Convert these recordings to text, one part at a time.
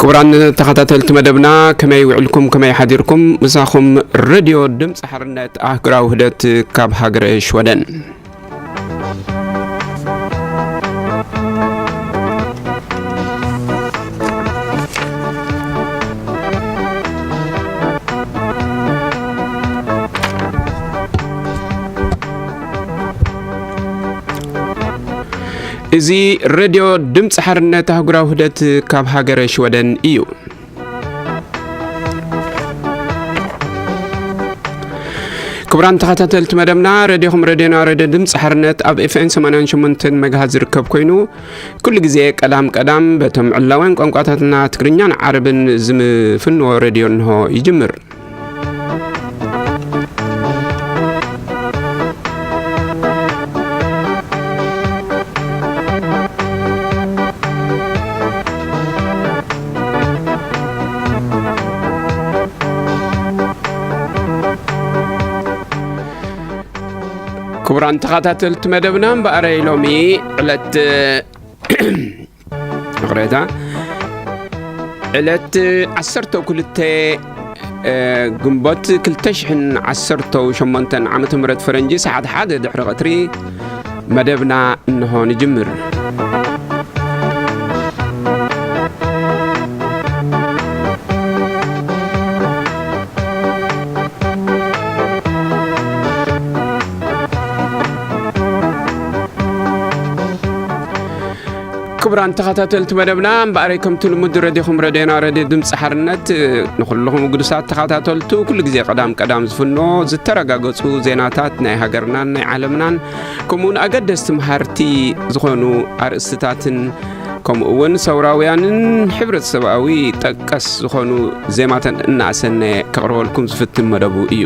ክቡራን ተኸታተልቲ መደብና፣ ከመይ ውዕልኩም፣ ከመይ ሓዲርኩም? ምሳኹም ሬድዮ ድምፂ ሓርነት ኣህግራዊ ውህደት ካብ ሃገረ ሽወደን። እዚ ሬድዮ ድምፂ ሓርነት ኣህጉራዊ ውህደት ካብ ሃገረ ሽወደን እዩ። ክቡራን ተኸታተልቲ መደብና፣ ሬድዮኹም ሬድዮና ሬድዮ ድምፂ ሓርነት ኣብ ኤፍኤም ሰማንያን ሸሞንተን ሜጋሃዝ ዝርከብ ኮይኑ፣ ኩሉ ግዜ ቀዳም ቀዳም በቶም ዕላውያን ቋንቋታትና ትግርኛን ዓረብን ዝምፍንዎ ሬድዮ እንሆ ይጅምር። ክቡራን ተኸታተልቲ መደብና፣ እምበኣረይ ሎሚ ዕለት፣ ይቕሬታ፣ ዕለት ዓሰርተ ክልተ፣ እ፣ ግንቦት ክልተ ሽሕን ዓሰርተ ሸሞንተን ዓመተ ምህረት ፈረንጂ፣ ሰዓት ሓደ ድሕሪ ቀትሪ መደብና እንሆ ንጅምር። ክቡራን ተኸታተልቲ መደብና፣ እምበኣረይ ከምቲ ልሙድ ሬድዮኹም ሬድዮና ሬድዮ ድምፂ ሓርነት ንኹልኹም ግዱሳት ተኸታተልቱ ኩሉ ግዜ ቀዳም ቀዳም ዝፍኖ ዝተረጋገፁ ዜናታት ናይ ሃገርናን ናይ ዓለምናን፣ ከምኡውን ኣገደስቲ መሃርቲ ዝኾኑ ኣርእስትታትን፣ ከምኡ እውን ሰውራውያንን ሕብረተሰባዊ ጠቀስ ዝኾኑ ዜማታት እናኣሰነ ከቕርበልኩም ዝፍትን መደቡ እዩ።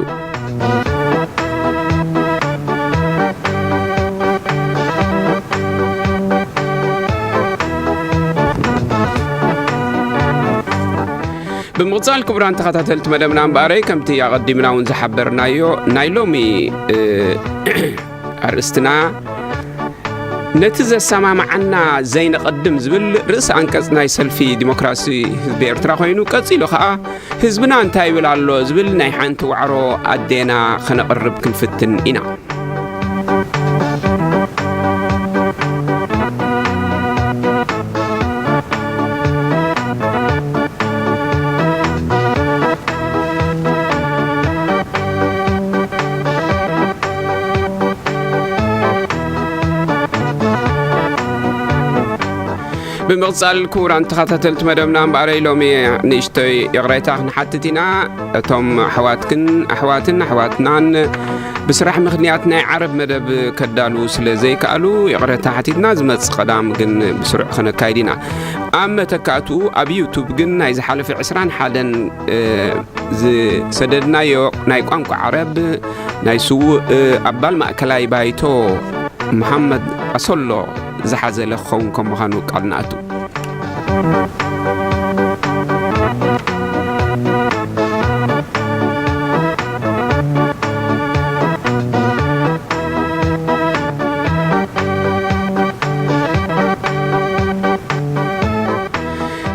ብምቕጻል ክቡራን ተኸታተልቲ መደብና እምበኣረይ፣ ከምቲ ኣቐዲምና እውን ዝሓበርናዮ፣ ናይ ሎሚ፣ እ፣ ኣርእስትና ነቲ ዘሰማምዓና ዘይነቐድም ዝብል ርእሲ ኣንቀጽ ናይ ሰልፊ ዲሞክራሲ ህዝቢ ኤርትራ ኮይኑ፣ ቀጺሉ ኸኣ ህዝብና እንታይ ይብል ኣሎ ዝብል ናይ ሓንቲ ዋዕሮ ኣዴና ኸነቕርብ ክንፍትን ኢና። ብምቕጻል ክቡራን ተኸታተልቲ መደብና እምበኣረይ ሎሚ ንእሽቶይ ይቕሬታ ክንሓትት ኢና። እቶም ኣሕዋትክን ኣሕዋትን ኣሕዋትናን ብስራሕ ምኽንያት ናይ ዓረብ መደብ ከዳልዉ ስለ ዘይከኣሉ ይቕሬታ ሓቲትና፣ ዝመጽእ ቀዳም ግን ብስሩዕ ክነካይድ ኢና። ኣብ መተካእትኡ ኣብ ዩቱብ ግን ናይ ዝሓለፈ ዕስራን ሓደን፣ እ፣ ዝሰደድናዮ ናይ ቋንቋ ዓረብ ናይ ስዉእ ኣባል ማእከላይ ባይቶ መሓመድ ኣሰሎ ዝሓዘለ ክኸውን ከም ምዃኑ ቃል ንኣቱ።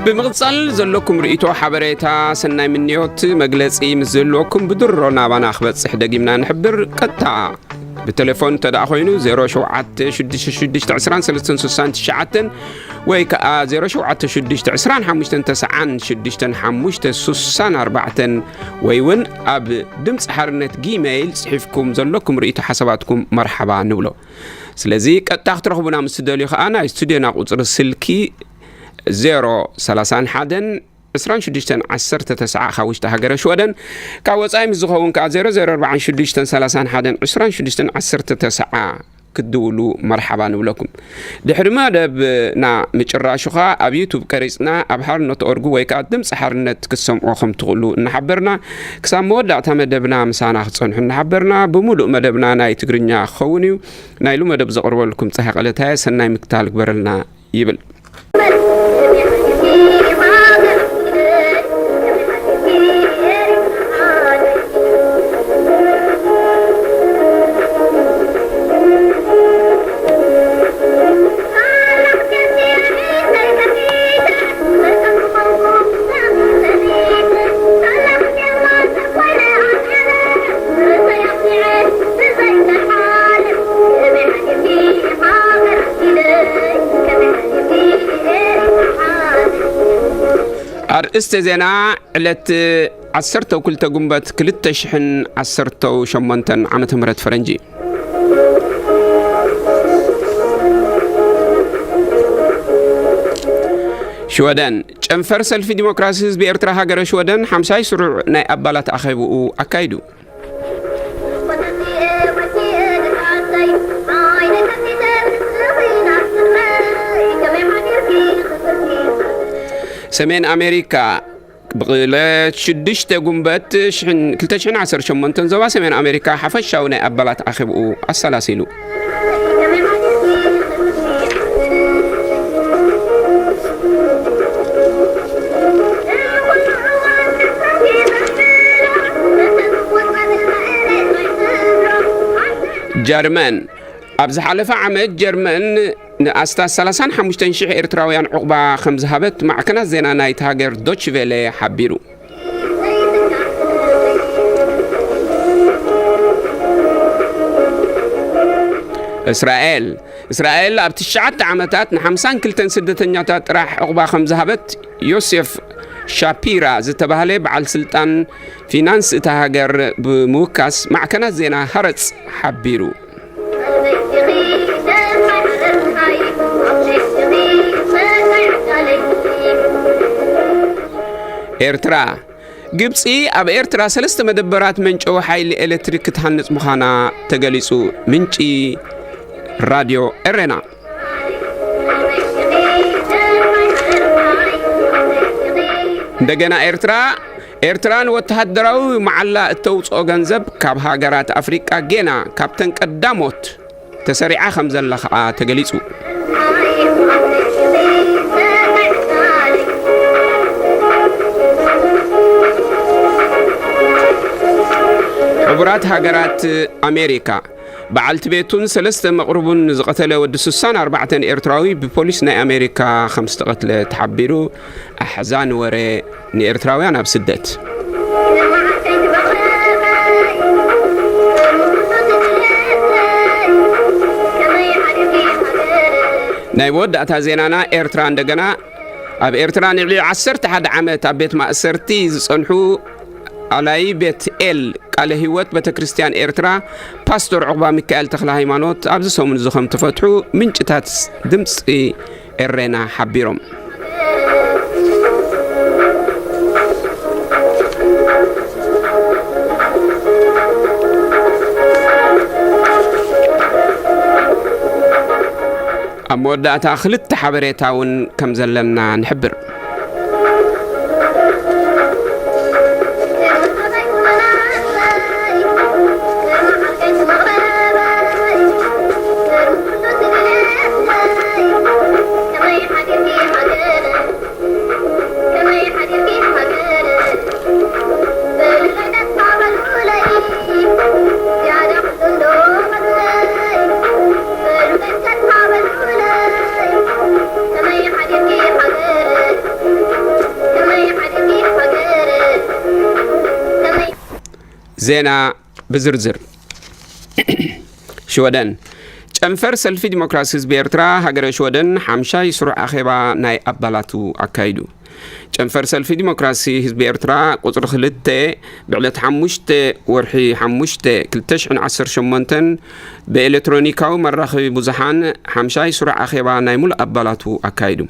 ብምቕጻል ዘለኩም ርእይቶ፣ ሓበሬታ፣ ሰናይ ምንዮት መግለጺ ምስ ዘለኩም ብድሮ ናባና ክበጽሕ ደጊምና ንሕብር። ቀጥታ ብቴሌፎን እንተ ደኣ ኮይኑ፣ ዜሮ ሸውዓተ ሽዱሽተ ሽዱሽተ ዕስራን ሰለስተን ስሳን ትሽዓተን ወይ ከኣ ዜሮ ሸውዓተ ሽዱሽተ ዕስራን ሓሙሽተን ተስዓን ሽዱሽተን ሓሙሽተ ስሳን ኣርባዕተን ወይ እውን ኣብ ድምፂ ሓርነት ጊሜይል ጽሒፍኩም ዘለኩም ርእይቶ ሓሳባትኩም መርሓባ ንብሎ። ስለዚ ቀጥታ ክትረኽቡና ምስ ትደልዩ ከኣ ናይ ስቱድዮና ቁጽሪ ስልኪ ዜሮ ሰላሳን ሓደን ዕስራን ሽዱሽተን ዓሰርተ ተስዓ ካብ ውሽጢ ሃገረ ሽወደን፣ ካብ ወጻኢ ምስ ዝኸውን ከኣ ዜሮ ዜሮ ኣርባዓን ሽዱሽተን ሰላሳን ሓደን ዕስራን ሽዱሽተን ዓሰርተ ተስዓ ክትድውሉ መርሓባ ንብለኩም። ድሕሪ መደብና ምጭራሹ ከኣ ኣብ ዩቱብ ቀሪጽና ኣብ ሓርነት ኦርግ ወይ ከኣ ድምጺ ሓርነት ክትሰምዑ ከም ትኽእሉ እናሓበርና፣ ክሳብ መወዳእታ መደብና ምሳና ክትጸንሑ እናሓበርና፣ ብምሉእ መደብና ናይ ትግርኛ ክኸውን እዩ። ናይሉ መደብ ዘቕርበልኩም ጸሃ ቀለታየ፣ ሰናይ ምክታል ግበረልና ይብል። ኣርእስተ ዜና። ዕለት ዓሰርተ ክልተ ጉንበት ክልተ ሽሕን ዓሰርተ ሸሞንተን ዓመተ ምህረት ፈረንጂ። ሽወደን። ጨንፈር ሰልፊ ዲሞክራሲ ህዝቢ ኤርትራ ሃገረ ሽወደን ሓምሻይ ስሩዕ ናይ ኣባላት ኣኼብኡ ኣካይዱ። ሰሜን ኣሜሪካ። ብቕለት ሽዱሽተ ጉንበት ሽሕን ክልተ ሽሕን ዓሰርተ ሸሞንተን ዞባ ሰሜን ኣሜሪካ ሓፈሻዊ ናይ ኣባላት ኣኼብኡ ኣሰላሲሉ። ጀርመን። ኣብ ዝሓለፈ ዓመት ጀርመን ንኣስታት ሰላሳን ሓሙሽተን ሽሕ ኤርትራውያን ዕቑባ ከም ዝሃበት ማዕከናት ዜና ናይቲ ሃገር ዶች ቬለ ሓቢሩ። እስራኤል። እስራኤል ኣብ ትሽዓተ ዓመታት ንሓምሳን ክልተን ስደተኛታት ጥራሕ ዕቑባ ከም ዝሃበት ዮሴፍ ሻፒራ ዝተባህለ በዓል ስልጣን ፊናንስ እታ ሃገር ብምውካስ ማዕከናት ዜና ሃረጽ ሓቢሩ። ኤርትራ። ግብጺ ኣብ ኤርትራ ሰለስተ መደበራት መንጨዊ ሓይሊ ኤሌክትሪክ ክትሃንጽ ምዃና ተገሊጹ። ምንጪ ራድዮ ኤሬና። እንደገና ኤርትራ። ኤርትራ ንወተሃደራዊ መዓላ እተውጽኦ ገንዘብ ካብ ሃገራት ኣፍሪቃ ጌና ካብተን ቀዳሞት ተሰሪዓ ከም ዘላ ከኣ ተገሊጹ። ሕቡራት ሃገራት ኣሜሪካ። በዓልቲ ቤቱን ሰለስተ መቕርቡን ዝቐተለ ወዲ ስሳን ኣርባዕተን ኤርትራዊ ብፖሊስ ናይ ኣሜሪካ ከም ዝተቐትለ ተሓቢሩ። ኣሕዛኒ ወረ ንኤርትራውያን ኣብ ስደት። ናይ መወዳእታ ዜናና ኤርትራ እንደገና። ኣብ ኤርትራ ንልዕሊ ዓሰርተ ሓደ ዓመት ኣብ ቤት ማእሰርቲ ዝጸንሑ ኣላይ ቤት ኤል ቃለ ህይወት ቤተ ክርስቲያን ኤርትራ ፓስቶር ዕቑባ ሚካኤል ተኽለ ሃይማኖት ኣብዚ ሰሙን እዚ ከም ተፈትሑ ምንጭታት ድምፂ ኤሬና ሓቢሮም። ኣብ መወዳእታ ክልተ ሓበሬታ እውን ከም ዘለና ንሕብር። ዜና ብዝርዝር። ሽወደን። ጨንፈር ሰልፊ ዲሞክራሲ ህዝቢ ኤርትራ ሃገረ ሽወደን ሓምሻይ ስሩዕ ኣኼባ ናይ ኣባላቱ ኣካይዱ። ጨንፈር ሰልፊ ዲሞክራሲ ህዝቢ ኤርትራ ቁጽሪ ክልተ ብዕለት ሓሙሽተ ወርሒ ሓሙሽተ ክልተ ሽሕን ዓሰርተ ሸሞንተን ብኤሌክትሮኒካዊ መራኸቢ ብዙሓን ሓምሻይ ስሩዕ ኣኼባ ናይ ሙሉእ ኣባላቱ ኣካይዱ።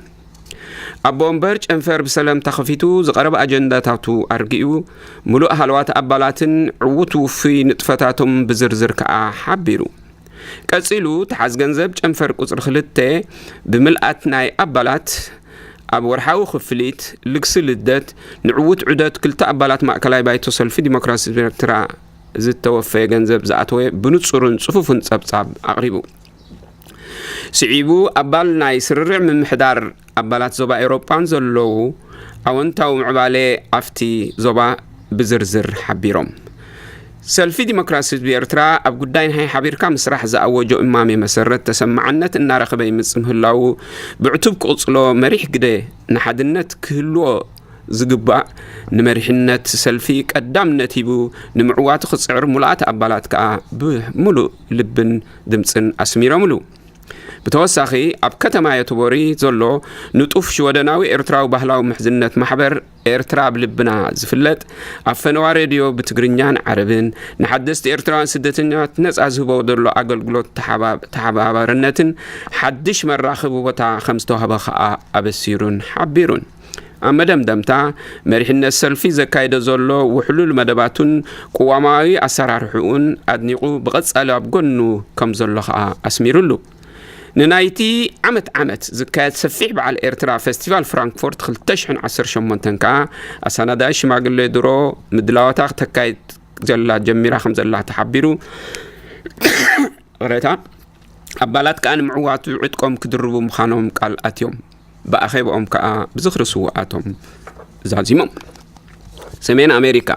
ኣቦ ወንበር ጨንፈር ብሰላምታ ከፊቱ ዝቐረበ ኣጀንዳታቱ ኣርጊኡ፣ ሙሉእ ሃለዋት ኣባላትን ዕዉት ውፉይ ንጥፈታቶም ብዝርዝር ከኣ ሓቢሩ። ቀጺሉ፣ ተሓዝ ገንዘብ ጨንፈር ቁጽሪ ክልተ ብምልኣት ናይ ኣባላት ኣብ ወርሓዊ ክፍሊት፣ ልግሲ ልደት፣ ንዕዉት ዑደት ክልተ ኣባላት ማእከላይ ባይቶ ሰልፊ ዲሞክራሲ ኤርትራ ዝተወፈየ ገንዘብ ዝኣተወ ብንጹርን ጽፉፍን ጸብጻብ ኣቕሪቡ። ስዒቡ ኣባል ናይ ስርርዕ ምምሕዳር ኣባላት ዞባ ኤውሮጳን ዘለዉ ኣወንታዊ ምዕባለ ኣብቲ ዞባ ብዝርዝር ሓቢሮም። ሰልፊ ዲሞክራሲ ህዝቢ ኤርትራ ኣብ ጉዳይ ናይ ሓቢርካ ምስራሕ ዝኣወጆ እማሜ መሰረት ተሰማዕነት እናረኸበ ይመጽእ ምህላዉ ብዕቱብ ክቕጽሎ መሪሕ ግደ ንሓድነት ክህልዎ ዝግባእ ንመሪሕነት ሰልፊ ቀዳምነት ሂቡ ንምዕዋቱ ክጽዕር ሙሉኣት ኣባላት ከኣ ብምሉእ ልብን ድምጽን ኣስሚሮምሉ። ብተወሳኺ ኣብ ከተማ ዮተቦሪ ዘሎ ንጡፍ ሽወደናዊ ኤርትራዊ ባህላዊ ምሕዝነት ማሕበር ኤርትራ ኣብ ልብና ዝፍለጥ ኣብ ፈነዋ ሬድዮ ብትግርኛን ዓረብን ንሓደስቲ ኤርትራውያን ስደተኛታት ነጻ ዝህቦ ዘሎ ኣገልግሎት ተሓባ- ተሓባባርነትን ሓድሽ መራኸቢ ቦታ ከም ዝተዋህበ ከኣ ኣበሲሩን ሓቢሩን። ኣብ መደምደምታ መሪሕነት ሰልፊ ዘካይዶ ዘሎ ውሕሉል መደባቱን ቅዋማዊ ኣሰራርሕኡን ኣድኒቑ ብቐጻሊ ኣብ ጎኑ ከም ዘሎ ከኣ ኣስሚሩሉ። ንናይቲ ዓመት ዓመት ዝካየድ ሰፊሕ በዓል ኤርትራ ፈስቲቫል ፍራንክፎርት ክልተ ሽሕን ዓሰርተ ሸሞንተን ከኣ ኣሰናዳኢ ሽማግሌ ድሮ ምድላዋታ ክተካይድ ዘላ ጀሚራ ከም ዘላ ተሓቢሩ። ቅሬታ ኣባላት ከኣ ንምዕዋቱ ዕጥቆም ክድርቡ ምዃኖም ቃል ኣትዮም። ብኣኼባኦም ከኣ ብዝኽሪ ስውኣቶም ዛዚሞም። ሰሜን ኣሜሪካ።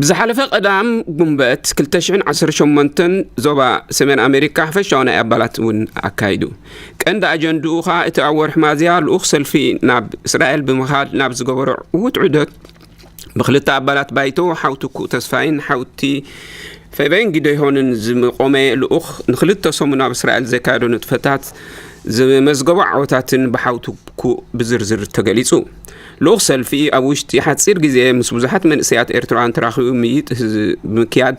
ብዝሓለፈ ቀዳም ጉንበት ክልተ ሽሕን ዓሰርተ ሸሞንተን ዞባ ሰሜን ኣሜሪካ ሓፈሻዊ ናይ ኣባላት እውን ኣካይዱ። ቀንዲ ኣጀንድኡ ኸኣ እቲ ኣብ ወርሒ ሚያዝያ ልኡኽ ሰልፊ ናብ እስራኤል ብምኻድ ናብ ዝገበሮ ዕዉት ዑደት ብክልተ ኣባላት ባይቶ ሓው ትኩእ ተስፋይን ሓውቲ ፌቤን ጊደዮንን ዝቆመ ልኡኽ ንክልተ ሰሙን ኣብ እስራኤል ዘካየዶ ንጥፈታት ዘመዝገቦ ዓወታትን ብሓው ትኩእ ብዝርዝር ተገሊጹ። ልኡኽ ሰልፊ ኣብ ውሽጢ ሓጺር ግዜ ምስ ብዙሓት መንእሰያት ኤርትራውያን ተራኺቡ ምይይጥ ህዝ- ብምክያድ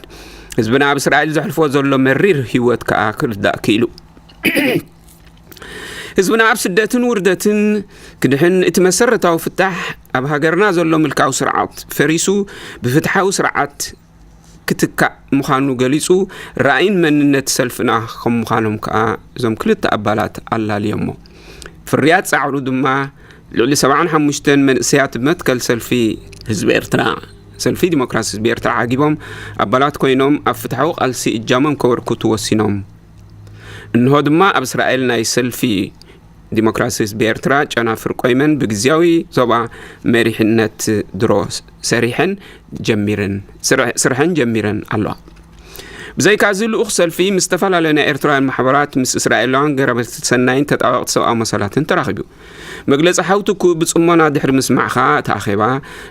ህዝብና ኣብ እስራኤል ዘሕልፎ ዘሎ መሪር ህይወት ከኣ ክርዳእ ክኢሉ። ህዝብና ኣብ ስደትን ውርደትን ክድሕን እቲ መሰረታዊ ፍታሕ ኣብ ሃገርና ዘሎ ምልካዊ ስርዓት ፈሪሱ ብፍትሓዊ ስርዓት ክትካእ ምዃኑ ገሊጹ። ራእይን መንነት ሰልፍና ከም ምዃኖም ከኣ እዞም ክልተ ኣባላት ኣላልዮሞ። ፍርያት ጻዕሩ ድማ ልዕሊ ሰብዓን ሓሙሽተን መንእሰያት መትከል ሰልፊ ህዝቢ ኤርትራ፣ ሰልፊ ዲሞክራሲ ህዝቢ ኤርትራ ዓጊቦም ኣባላት ኮይኖም ኣብ ፍትሓዊ ቃልሲ እጃሞም ከበርክቱ ወሲኖም። እንሆ ድማ ኣብ እስራኤል ናይ ሰልፊ ዲሞክራሲ ህዝቢ ኤርትራ ጨናፍር ቆይመን ብግዝያዊ ዞባ መሪሕነት ድሮ ሰሪሐን ጀሚረን ስርሐ- ስርሐን ጀሚረን ኣለዋ። ብዘይካዚ ልኡኽ ሰልፊ ምስ ዝተፈላለዩ ናይ ኤርትራውያን ማሕበራት ምስ እስራኤላውያን ገረበት ሰናይን ተጣበቕቲ ሰብኣዊ መሰላትን ተራኺቡ። መግለጺ ሓው ትኩእ ብጽሞና ድሕሪ ምስማዕኻ እቲ ኣኼባ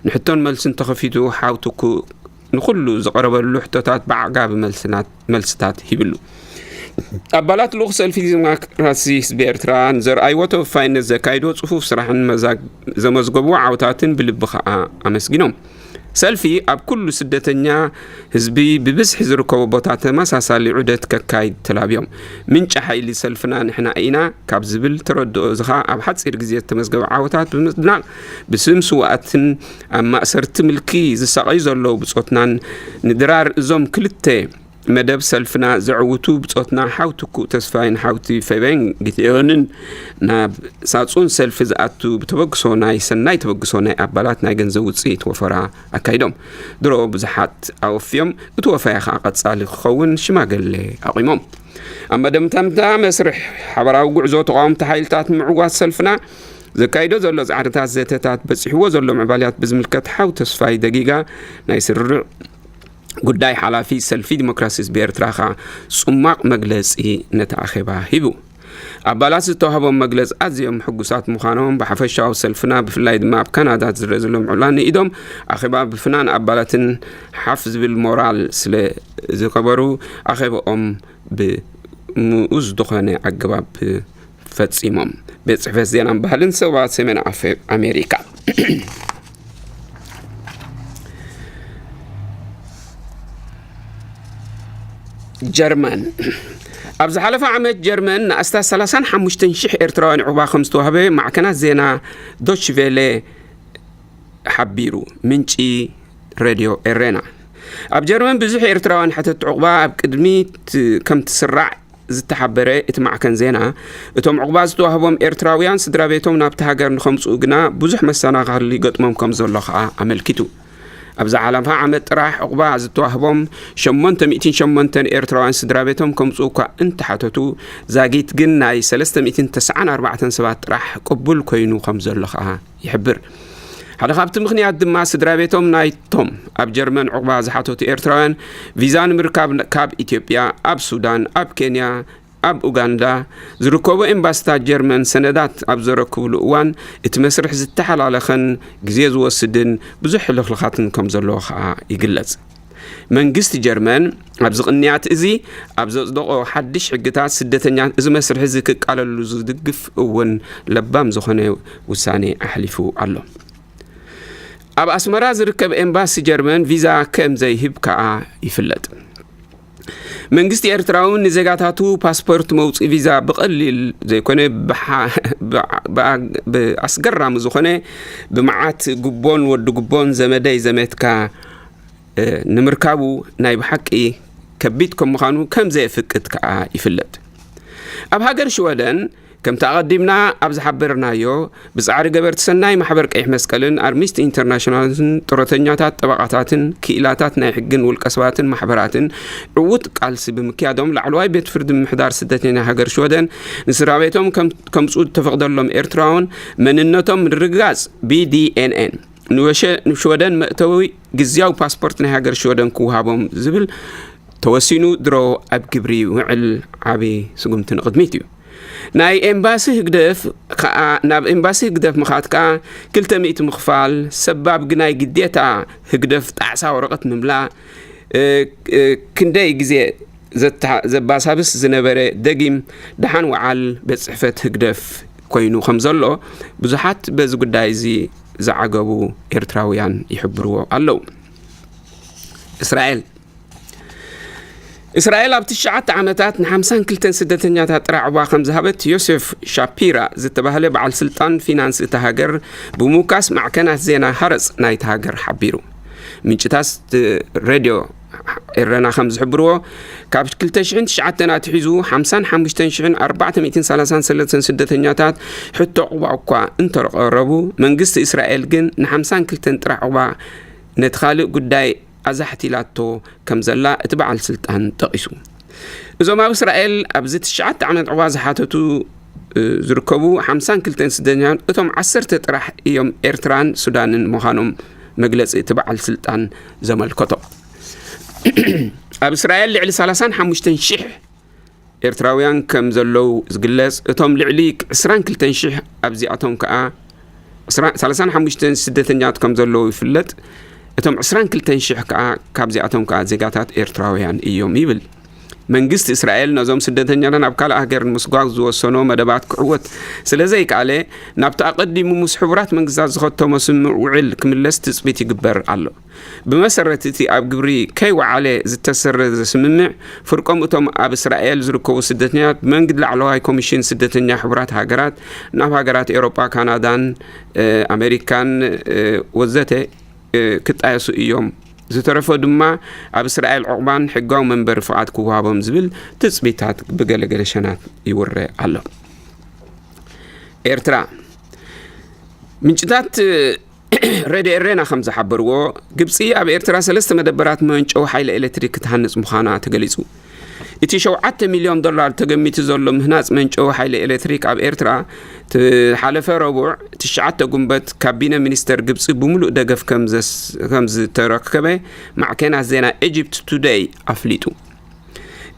ንሕቶን መልስን ተኸፊቱ ሓው ትኩእ ንኹሉ ዝቐረበሉ ሕቶታት ብዓጋቢ መልስናት- መልስታት ሂብሉ። ኣባላት ልኡኽ ሰልፊ ዲሞክራሲ ህዝቢ ኤርትራ ንዘርኣይዎ ተወፋይነት ዘካይድዎ ጽፉፍ ስራሕን መዛግ- ዘመዝገብዎ ዓወታትን ብልቢ ከኣ ኣመስጊኖም። ሰልፊ ኣብ ኩሉ ስደተኛ ህዝቢ ብብዝሒ ዝርከቦ ቦታ ተመሳሳሊ ዑደት ከካይድ ተላብዮም። ምንጪ ሓይሊ ሰልፍና ንሕና ኢና ካብ ዝብል ተረድኦ እዚ ከኣ ኣብ ሓጺር ግዜ ዝተመዝገበ ዓወታት ብምድናቕ ብስም ስውኣትን ኣብ ማእሰርቲ ምልኪ ዝሳቐዩ ዘለዉ ብጾትናን ንድራር እዞም ክልተ መደብ ሰልፍና ዘዕውቱ ብጾትና ሓው ትኩእ ተስፋይን ሓውቲ ፌቤን ጊትዮንን ናብ ሳጹን ሰልፊ ዝኣቱ ብተበግሶ ናይ ሰናይ ተበግሶ ናይ ኣባላት ናይ ገንዘብ ውጽኢት ወፈራ ኣካይዶም። ድሮ ብዙሓት ኣወፍዮም፣ እቲ ወፈያ ከኣ ቀጻሊ ክኸውን ሽማግሌ ኣቑሞም። ኣብ መደምደምታ መስርሕ ሓበራዊ ጉዕዞ ተቓወምቲ ሓይልታት ምዕዋት ሰልፍና ዘካይዶ ዘሎ ጻዕርታት ዘተታት በጺሕዎ ዘሎ ምዕባልያት ብዝምልከት ሓው ተስፋይ ደጊጋ ናይ ስርርዕ ጉዳይ ሓላፊ ሰልፊ ዲሞክራሲ ህዝቢ ኤርትራ ከኣ ጽማቕ መግለጺ ነቲ ኣኼባ ሂቡ። ኣባላት ዝተዋህቦም መግለጺ ኣዝዮም ሕጉሳት ምዃኖም ብሓፈሻዊ ሰልፍና ብፍላይ ድማ ኣብ ካናዳ ዝረአ ዘሎ ምዕባለ ንኢዶም ኣኼባ ብፍናን ኣባላትን ሓፍ ዝብል ሞራል ስለ ዝኸበሩ ኣኼባኦም ብምኡዝ ዝኾነ ኣገባብ ፈጺሞም። ቤት ጽሕፈት ዜናን ባህልን ሰባት ሰሜን ኣፍ- ኣሜሪካ። ጀርመን። ኣብ ዝሓለፈ ዓመት ጀርመን ንኣስታት ሰላሳን ሓሙሽተን ሽሕ ኤርትራውያን ዕቑባ ከም ዝተዋህበ ማዕከናት ዜና ዶች ቬለ ሓቢሩ። ምንጪ ሬድዮ ኤሬና። ኣብ ጀርመን ብዙሕ ኤርትራውያን ሓተቲ ዕቑባ ኣብ ቅድሚት ከም ትስራዕ ዝተሓበረ እቲ ማዕከን ዜና፣ እቶም ዕቑባ ዝተዋህቦም ኤርትራውያን ስድራ ቤቶም ናብቲ ሃገር ንኸምጽኡ ግና ብዙሕ መሰናኻሊ ይገጥሞም ከም ዘሎ ከኣ ኣመልኪቱ። ኣብ ዝሓለፈ ዓመት ጥራሕ ዕቑባ ዝተዋህቦም ሸሞንተ ሚእትን ሸሞንተን ኤርትራውያን ስድራ ቤቶም ከምጽኡ እኳ እንተሓተቱ፣ ዛጊት ግን ናይ ሰለስተ ሚእትን ተስዓን ኣርባዕተን ሰባት ጥራሕ ቅቡል ኮይኑ ከም ዘሎ ከኣ ይሕብር። ሓደ ካብቲ ምኽንያት ድማ ስድራ ቤቶም ናይቶም ኣብ ጀርመን ዕቑባ ዝሓተቱ ኤርትራውያን ቪዛ ንምርካብ ን- ካብ ኢትዮጵያ፣ ኣብ ሱዳን፣ ኣብ ኬንያ፣ ኣብ ኡጋንዳ ዝርከቡ ኤምባሲታት ጀርመን ሰነዳት ኣብ ዘረክብሉ እዋን እቲ መስርሕ ዝተሓላለኸን ግዜ ዝወስድን ብዙሕ ሕልኽልኻትን ከም ዘለዎ ከኣ ይግለጽ። መንግስቲ ጀርመን ኣብዚ ቅንያት እዚ ኣብ ዘጽደቖ ሓድሽ ሕግታት ስደተኛታት እዚ መስርሕ እዚ ክቃለሉ ዝድግፍ እውን ለባም ዝኾነ ውሳኔ ኣሕሊፉ ኣሎ። ኣብ ኣስመራ ዝርከብ ኤምባሲ ጀርመን ቪዛ ከም ዘይህብ ከኣ ይፍለጥ። መንግስቲ ኤርትራ እውን ንዜጋታቱ ፓስፖርት መውፅኢ ቪዛ ብቐሊል ዘይኮነ ብሓ- ብኣ- ብኣ- ብኣስገራሚ ዝኾነ ብመዓት ጉቦን ወዲ ጉቦን ዘመደይ ዘመትካ እ፣ ንምርካቡ ናይ ብሓቂ ከቢድ ከም ምዃኑ ከም ዘየፍቅድ ከኣ ይፍለጥ። ኣብ ሃገር ሽወደን ከምቲ ኣቐዲምና ኣብ ዝሓበርናዮ ብጻዕሪ ገበርቲ ሰናይ ማሕበር ቀይሕ መስቀልን ኣርሚስት ኢንተርናሽናልን ጥሮተኛታት ጠበቓታትን ክኢላታት ናይ ሕግን ውልቀ ሰባትን ማሕበራትን ዕዉት ቃልሲ ብምክያዶም ላዕለዋይ ቤት ፍርዲ ምምሕዳር ስደተኛ ሃገር ሽወደን ንስድራ ቤቶም ከም- ከምጽኡ ዝተፈቕደሎም ኤርትራውን መንነቶም ምርግጋጽ BDNN ንወሸ- ንሽወደን መእተዊ ግዝያዊ ፓስፖርት ናይ ሃገር ሽወደን ክወሃቦም ዝብል ተወሲኑ ድሮ ኣብ ግብሪ ውዕል ዓቢ ስጉምቲ ንቕድሚት እዩ። ናይ ኤምባሲ ህግደፍ ከኣ ናብ ኤምባሲ ህግደፍ ምኻድ ከኣ ክልተ ሚእቲ ምኽፋል ሰባብ ግናይ ግዴታ ህግደፍ ጣዕሳ ወረቐት ምምላእ እ፣ እ፣ ክንደይ ግዜ ዘታ- ዘባሳብስ ዝነበረ ደጊም ደሓን ወዓል ቤት ጽሕፈት ህግደፍ ኮይኑ ከም ዘሎ ብዙሓት በዚ ጉዳይ እዚ ዝዓገቡ ኤርትራውያን ይሕብርዎ ኣለዉ። እስራኤል እስራኤል ኣብ ትሽዓተ ዓመታት ንሓምሳን ክልተን ስደተኛታት ጥራይ ዕቑባ ከም ዝሃበት ዮሴፍ ሻፒራ ዝተባህለ በዓል ስልጣን ፊናንስ እታ ሃገር ብምውካስ ማዕከናት ዜና ሃረጽ ናይታ ሃገር ሓቢሩ። ምንጭታት ሬድዮ ኤረና ከም ዝሕብርዎ ካብ ክልተ ሽሕን ትሽዓተን ኣትሒዙ ሓምሳን ሓሙሽተን ሽሕን ኣርባዕተ ሚእትን ሰላሳን ሰለስተን ስደተኛታት ሕቶ ዕቑባ እኳ እንተረቐረቡ መንግስቲ እስራኤል ግን ንሓምሳን ክልተን ጥራሕ ዕቑባ ነቲ ካልእ ጉዳይ ኣዛሕቲላቶ ከም ዘላ እቲ በዓል ስልጣን ጠቒሱ። እዞም ኣብ እስራኤል ኣብዚ ትሽዓተ ዓመት ዕቑባ ዝሓተቱ እ፣ ዝርከቡ ሓምሳን ክልተን ስደተኛታት እቶም ዓሰርተ ጥራሕ እዮም ኤርትራን ሱዳንን ምዃኖም መግለጺ እቲ በዓል ስልጣን ዘመልከቶ። ኣብ እስራኤል ልዕሊ ሰላሳን ሓሙሽተን ሽሕ ኤርትራውያን ከም ዘለዉ ዝግለጽ፣ እቶም ልዕሊ ዕስራን ክልተን ሽሕ ኣብዚኣቶም ከኣ ዕስራ- ሰላሳን ሓሙሽተን ስደተኛታት ከም ዘለዉ ይፍለጥ። እቶም ዕስራን ክልተን ሽሕ ከኣ ካብዚኣቶም ከኣ ዜጋታት ኤርትራውያን እዮም ይብል። መንግስቲ እስራኤል ነዞም ስደተኛታት ናብ ካልእ ሃገር ንምስጓግ ዝወሰኖ መደባት ክዕወት ስለ ዘይከኣለ ናብቲ ኣቐዲሙ ምስ ሕቡራት መንግስታት ዝኸተሞ ስምምዕ ውዕል ክምለስ ትጽቢት ይግበር ኣሎ። ብመሰረት እቲ ኣብ ግብሪ ከይወዓለ ዝተሰረዘ ስምምዕ ፍርቆም እቶም ኣብ እስራኤል ዝርከቡ ስደተኛታት ብመንግዲ ላዕለዋይ ኮሚሽን ስደተኛ ሕቡራት ሃገራት ናብ ሃገራት ኤውሮጳ፣ ካናዳን እ፣ ኣሜሪካን እ፣ ወዘተ እ፣ ክጣየሱ እዮም። ዝተረፈ ድማ ኣብ እስራኤል ዕቑባን ሕጋዊ መንበሪ ፍቓድ ክወሃቦም ዝብል ትጽቢታት ብገለገለ ሸናት ይውረ ኣሎ። ኤርትራ ምንጭታት ሬድዮ ኤሬና ከም ዝሓበርዎ ግብፂ ኣብ ኤርትራ ሰለስተ መደበራት መመንጨዊ ሓይሊ ኤሌክትሪክ ክትሃንፅ ምዃና ተገሊፁ። እቲ ሸውዓተ ሚልዮን ዶላር ተገሚቱ ዘሎ ምህናፅ መንጨዊ ሓይሊ ኤሌክትሪክ ኣብ ኤርትራ ትሓለፈ ረቡዕ ትሽዓተ ጉንበት ካቢነ ሚኒስተር ግብፂ ብምሉእ ደገፍ ከም ዘስ- ከም ዝተረከበ ማዕከናት ዜና ኢጅፕት ቱደይ ኣፍሊጡ።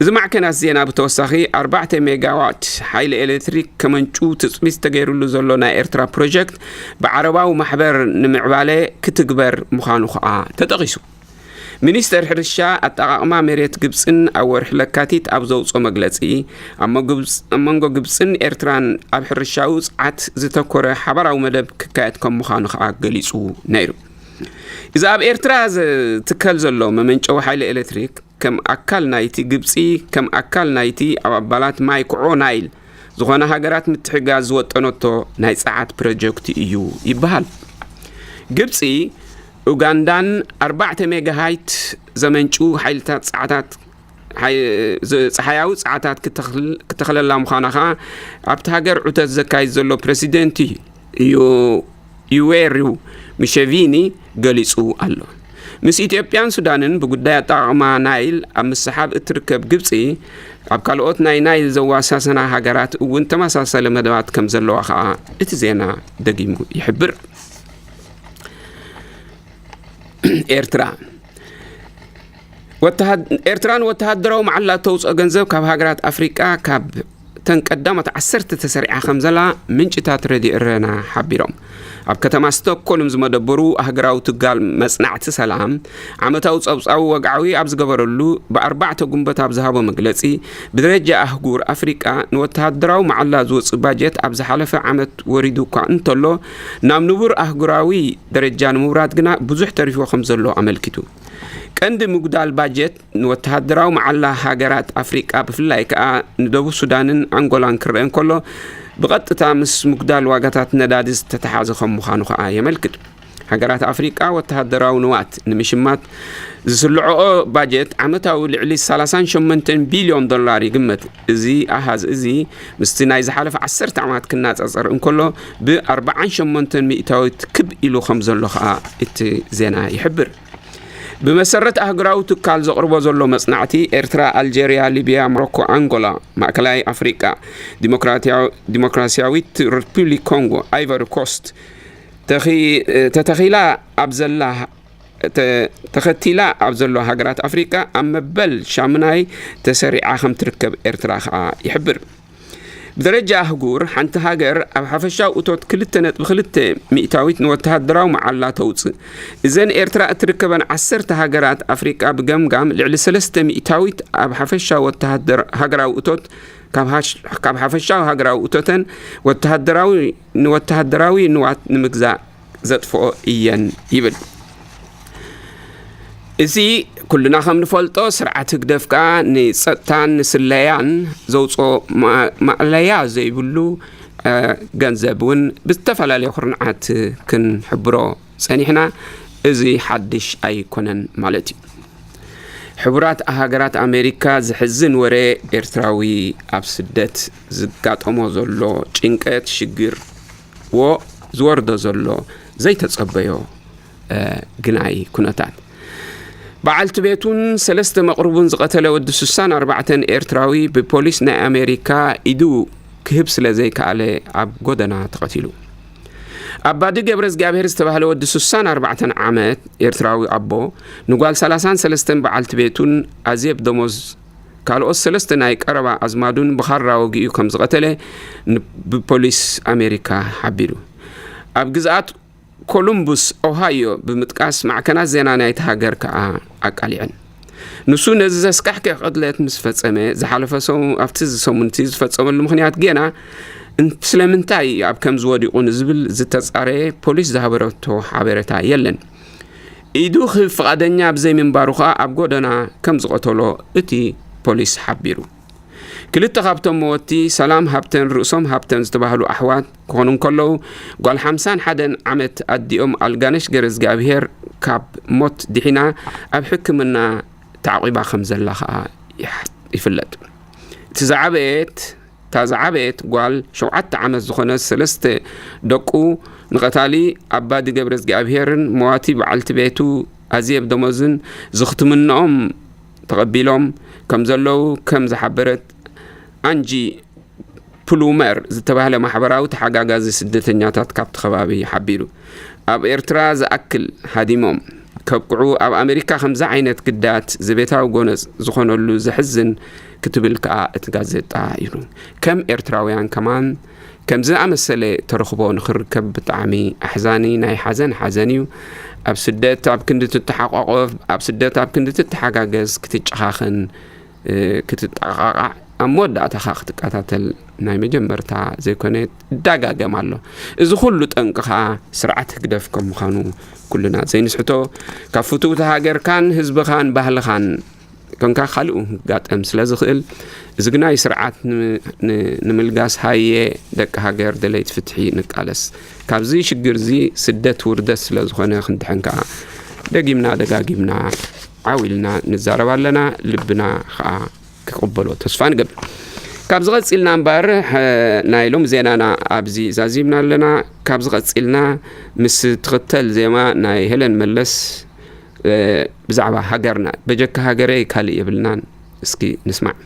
እዚ ማዕከናት ዜና ብተወሳኺ ኣርባዕተ ሜጋዋት ሓይሊ ኤሌክትሪክ ከመንጩ ትፅቢት ተገይሩሉ ዘሎ ናይ ኤርትራ ፕሮጀክት ብዓረባዊ ማሕበር ንምዕባለ ክትግበር ምዃኑ ከዓ ተጠቒሱ። ሚኒስተር ሕርሻ ኣጠቓቕማ መሬት ግብፅን ኣብ ወርሒ ለካቲት ኣብ ዘውፅኦ መግለፂ ኣብ መንጎ ግብፅ- ኣብ መንጎ ግብፅን ኤርትራን ኣብ ሕርሻዊ ፅዓት ዝተኮረ ሓባራዊ መደብ ክካየድ ከም ምዃኑ ከዓ ገሊፁ ነይሩ። እዚ ኣብ ኤርትራ ዝትከል ዘሎ መመንጨዊ ሓይሊ ኤሌክትሪክ ከም ኣካል ናይቲ ግብፂ ከም ኣካል ናይቲ ኣብ ኣባላት ማይ ኩዖ ናይል ዝኾነ ሃገራት ምትሕጋዝ ዝወጠነቶ ናይ ፀዓት ፕሮጀክት እዩ ይበሃል። ግብፂ ኡጋንዳን ኣርባዕተ ሜጋሃይት ዘመንጩ ሓይልታት ፀዓታት ሓይ- ዝ- ፀሓያዊ ፀዓታት ክተኽል- ክተኽለላ ምዃና ከዓ ኣብቲ ሃገር ዑተት ዘካይድ ዘሎ ፕረሲደንት እዩ ዩዌሪው ሙሸቪኒ ገሊጹ ኣሎ። ምስ ኢትዮጵያን ሱዳንን ብጉዳይ ኣጠቓቕማ ናይል ኣብ ምስሓብ እትርከብ ግብጺ ኣብ ካልኦት ናይ ናይል ዘዋሳሰና ሃገራት እውን ተመሳሳሊ መደባት ከም ዘለዋ ከዓ እቲ ዜና ደጊሙ ይሕብር። ኤርትራ ወተሃድ- ኤርትራ ንወተሃደራዊ መዓላ እተውፅኦ ገንዘብ ካብ ሃገራት ኣፍሪቃ ካብ ተን ቀዳሞት ዓሰርተ ተሰሪዓ ከም ዘላ ምንጭታት ሬድዮ ኤረና ሓቢሮም። ኣብ ከተማ ስቶክሆልም ዝመደበሩ ኣህግራዊ ትጋል መጽናዕቲ ሰላም፣ ዓመታዊ ጸብጻቡ ወግዓዊ ኣብ ዝገበረሉ፣ ብኣርባዕተ ጉንበት ኣብ ዝሃቦ መግለጺ፣ ብደረጃ ኣህጉር ኣፍሪቃ ንወተሃደራዊ መዓላ ዝወጽእ ባጀት ኣብ ዝሓለፈ ዓመት ወሪዱ እኳ እንተሎ፣ ናብ ንቡር ኣህጉራዊ ደረጃ ንምውራድ ግና ብዙሕ ተሪፎ ከም ዘሎ ኣመልኪቱ። ቀንዲ ምጉዳል ባጀት ንወተሃደራዊ መዓላ ሃገራት ኣፍሪቃ፣ ብፍላይ ከኣ ንደቡብ ሱዳንን ኣንጎላን ክረአ እንከሎ፣ ብቐጥታ ምስ ምጉዳል ዋጋታት ነዳዲ ዝተተሓዘ ከም ምዃኑ ከኣ የመልክት። ሃገራት ኣፍሪቃ ወተሃደራዊ ንዋት ንምሽማት ዝስልዕኦ ባጀት ዓመታዊ ልዕሊ ሰላሳን ሸሞንተን ቢልዮን ዶላር ይግመት። እዚ ኣሃዝ እዚ ምስቲ ናይ ዝሓለፈ ዓሰርተ ዓመት ክነጻጸር እንከሎ፣ ብ ኣርባዓን ሸሞንተን ሚእታዊት ክብ ኢሉ ከም ዘሎ ከኣ እቲ ዜና ይሕብር። ብመሰረት ኣህጉራዊ ትካል ዘቕርቦ ዘሎ መጽናዕቲ፣ ኤርትራ፣ ኣልጀርያ፣ ሊብያ፣ ሞሮኮ፣ ኣንጎላ፣ ማእከላይ ኣፍሪቃ፣ ዲሞክራትያዊ-፣ ዲሞክራሲያዊት ሪፑብሊክ ኮንጎ፣ ኣይቨሪ ኮስት፣ ተኺ-፣ ተተኺላ ኣብ ዘላ፣ ተ-፣ ተኸቲላ ኣብ ዘሎ ሃገራት ኣፍሪቃ ኣብ መበል ሻምናይ ተሰሪዓ ከም ትርከብ ኤርትራ ከኣ ይሕብር። ብደረጃ ኣህጉር፣ ሓንቲ ሃገር ኣብ ሓፈሻዊ እቶት ክልተ ነጥቢ ክልተ ሚእታዊት ንወተሃደራዊ መዓላ ተውጽእ። እዘን ኤርትራ እትርከበን ዓሰርተ ሃገራት ኣፍሪቃ ብገምጋም ልዕሊ ሰለስተ ሚእታዊት ኣብ ሓፈሻዊ ወተሃደር-፣ ሃገራዊ እቶት ካብ ሃሽ-፣ ካብ ሓፈሻዊ ሃገራዊ እቶተን ወተሃደራዊ፣ ንወተሃደራዊ ንዋት ንምግዛእ ዘጥፍኦ እየን ይብል። እዚ ኩልና ከም ንፈልጦ፣ ስርዓት ህግደፍ ከኣ ንጸጥታን ንስለያን ዘውጽኦ ማ-፣ ማእለያ ዘይብሉ፣ እ፣ ገንዘብ እውን ብዝተፈላለየ ኩርንዓት ክንሕብሮ ጸኒሕና። እዚ ሓድሽ ኣይኮነን ማለት እዩ። ሕቡራት ሃገራት ኣሜሪካ፣ ዘሕዝን ወረ፣ ኤርትራዊ ኣብ ስደት ዝጋጠሞ ዘሎ ጭንቀት፣ ሽግር፣ ዎ ዝወርዶ ዘሎ ዘይተጸበዮ፣ እ፣ ግናይ ኩነታት። በዓልቲ ቤቱን ሰለስተ መቕርቡን ዝቐተለ ወዲ ስሳን ኣርባዕተን ኤርትራዊ ብፖሊስ ናይ ኣሜሪካ ኢዱ ክህብ ስለ ዘይከኣለ ኣብ ጎደና ተቐቲሉ። ኣባዲ ገብረ እግዚኣብሔር ዝተባህለ ወዲ ስሳን ኣርባዕተን ዓመት ኤርትራዊ ኣቦ፣ ንጓል ሰላሳን ሰለስተን በዓልቲ ቤቱን ኣዜብ ደሞዝ፣ ካልኦት ሰለስተ ናይ ቀረባ ኣዝማዱን ብኻራ ወጊኡ ከም ዝቐተለ ን-፣ ብፖሊስ ኣሜሪካ ሓቢሩ። ኣብ ግዝኣት ኮሉምቡስ ኦሃዮ ብምጥቃስ ማዕከናት ዜና ናይቲ ሃገር ከኣ ኣቃሊዐን። ንሱ ነዚ ዘስካሕክሕ ቅትለት ምስ ፈጸመ፣ ዝሓለፈ ሰሙ-፣ ኣብቲ ሰሙንቲ ዝፈጸመሉ ምኽንያት ጌና እን-፣ ስለምንታይ ኣብ ከምዚ ወዲቑ ንዝብል ዝተጻረየ ፖሊስ ዝሃበረቶ ሓበሬታ የለን። ኢዱ ክህብ ፍቓደኛ ብዘይምንባሩ ከኣ ኣብ ጎደና ከም ዝቐተሎ እቲ ፖሊስ ሓቢሩ። ክልተ ካብቶም መወቲ፣ ሰላም ሃብተን ርእሶም ሃብተን ዝተባህሉ ኣሕዋት ክኾኑ እንከለዉ፣ ጓል ሓምሳን ሓደን ዓመት ኣዲኦም ኣልጋነሽ ገረዝግኣብሄር ካብ ሞት ድሒና ኣብ ሕክምና ተዓቂባ ከም ዘላ ከኣ ይሕ-፣ ይፍለጥ። እቲ ዝዓበየት፣ እታ ዝዓበየት ጓል ሸውዓተ ዓመት ዝኾነት ሰለስተ ደቁ ንቐታሊ ኣባዲ ገብረዝግኣብሄርን መዋቲ በዓልቲ ቤቱ ኣዜብ ደሞዝን ዝኽትምንኦም ተቐቢሎም ከም ዘለዉ ከም ዝሓበረት ኣንጂ ፕሉመር ዝተባህለ ማሕበራዊ ተሓጋጋዚ ስደተኛታት ካብቲ ከባቢ ሓቢሩ። ኣብ ኤርትራ ዝኣክል ሃዲሞም ከብቅዑ ኣብ ኣሜሪካ ከምዚ ዓይነት ግዳት ዘቤታዊ ጎነጽ ዝኾነሉ ዘሕዝን ክትብል ከኣ እቲ ጋዜጣ ኢሉ። ከም ኤርትራውያን ከማን ከምዚ ዝኣመሰለ ተረኽቦ ንኽርከብ ብጣዕሚ ኣሕዛኒ ናይ ሓዘን ሓዘን እዩ። ኣብ ስደት ኣብ ክንዲ ትተሓቋቆፍ፣ ኣብ ስደት ኣብ ክንዲ ትተሓጋገዝ ክትጨኻኸን እ፣ ክትጠቓቓዕ ኣብ መወዳእታኻ ክትቀታተል ናይ መጀመርታ ዘይኮነ ይደጋገም ኣሎ። እዚ ኩሉ ጠንቂ ኸኣ ስርዓት ህግደፍ ከም ምዃኑ ኩልና ዘይንስሕቶ፣ ካብ ፍትውቲ ሃገርካን ህዝብኻን ባህልኻን ኮንካ ካልኡ ክጋጠም ስለ ዝኽእል፣ እዚ ግናይ ስርዓት ን-፣ ን-፣ ንምልጋስ ሃየ ደቂ ሃገር ደለይቲ ፍትሒ ንቃለስ። ካብዚ ሽግር እዚ ስደት ውርደት ስለ ዝኾነ ክንድሕን ከኣ ደጊምና ደጋጊምና ዓው ኢልና ንዛረብ ኣለና፣ ልብና ኸኣ ክቕበሎ ተስፋ ንገብር። ካብዚ ቀጺልና እምበኣር፣ ሐ-፣ ናይ ሎም ዜናና ኣብዚ ዛዚምና ኣለና። ካብዚ ቀጺልና ምስ ትኽተል ዜማ ናይ ሄለን መለስ፣ እ፣ ብዛዕባ ሃገርና፣ በጀካ ሃገረይ ካልእ የብልናን። እስኪ ንስማዕ።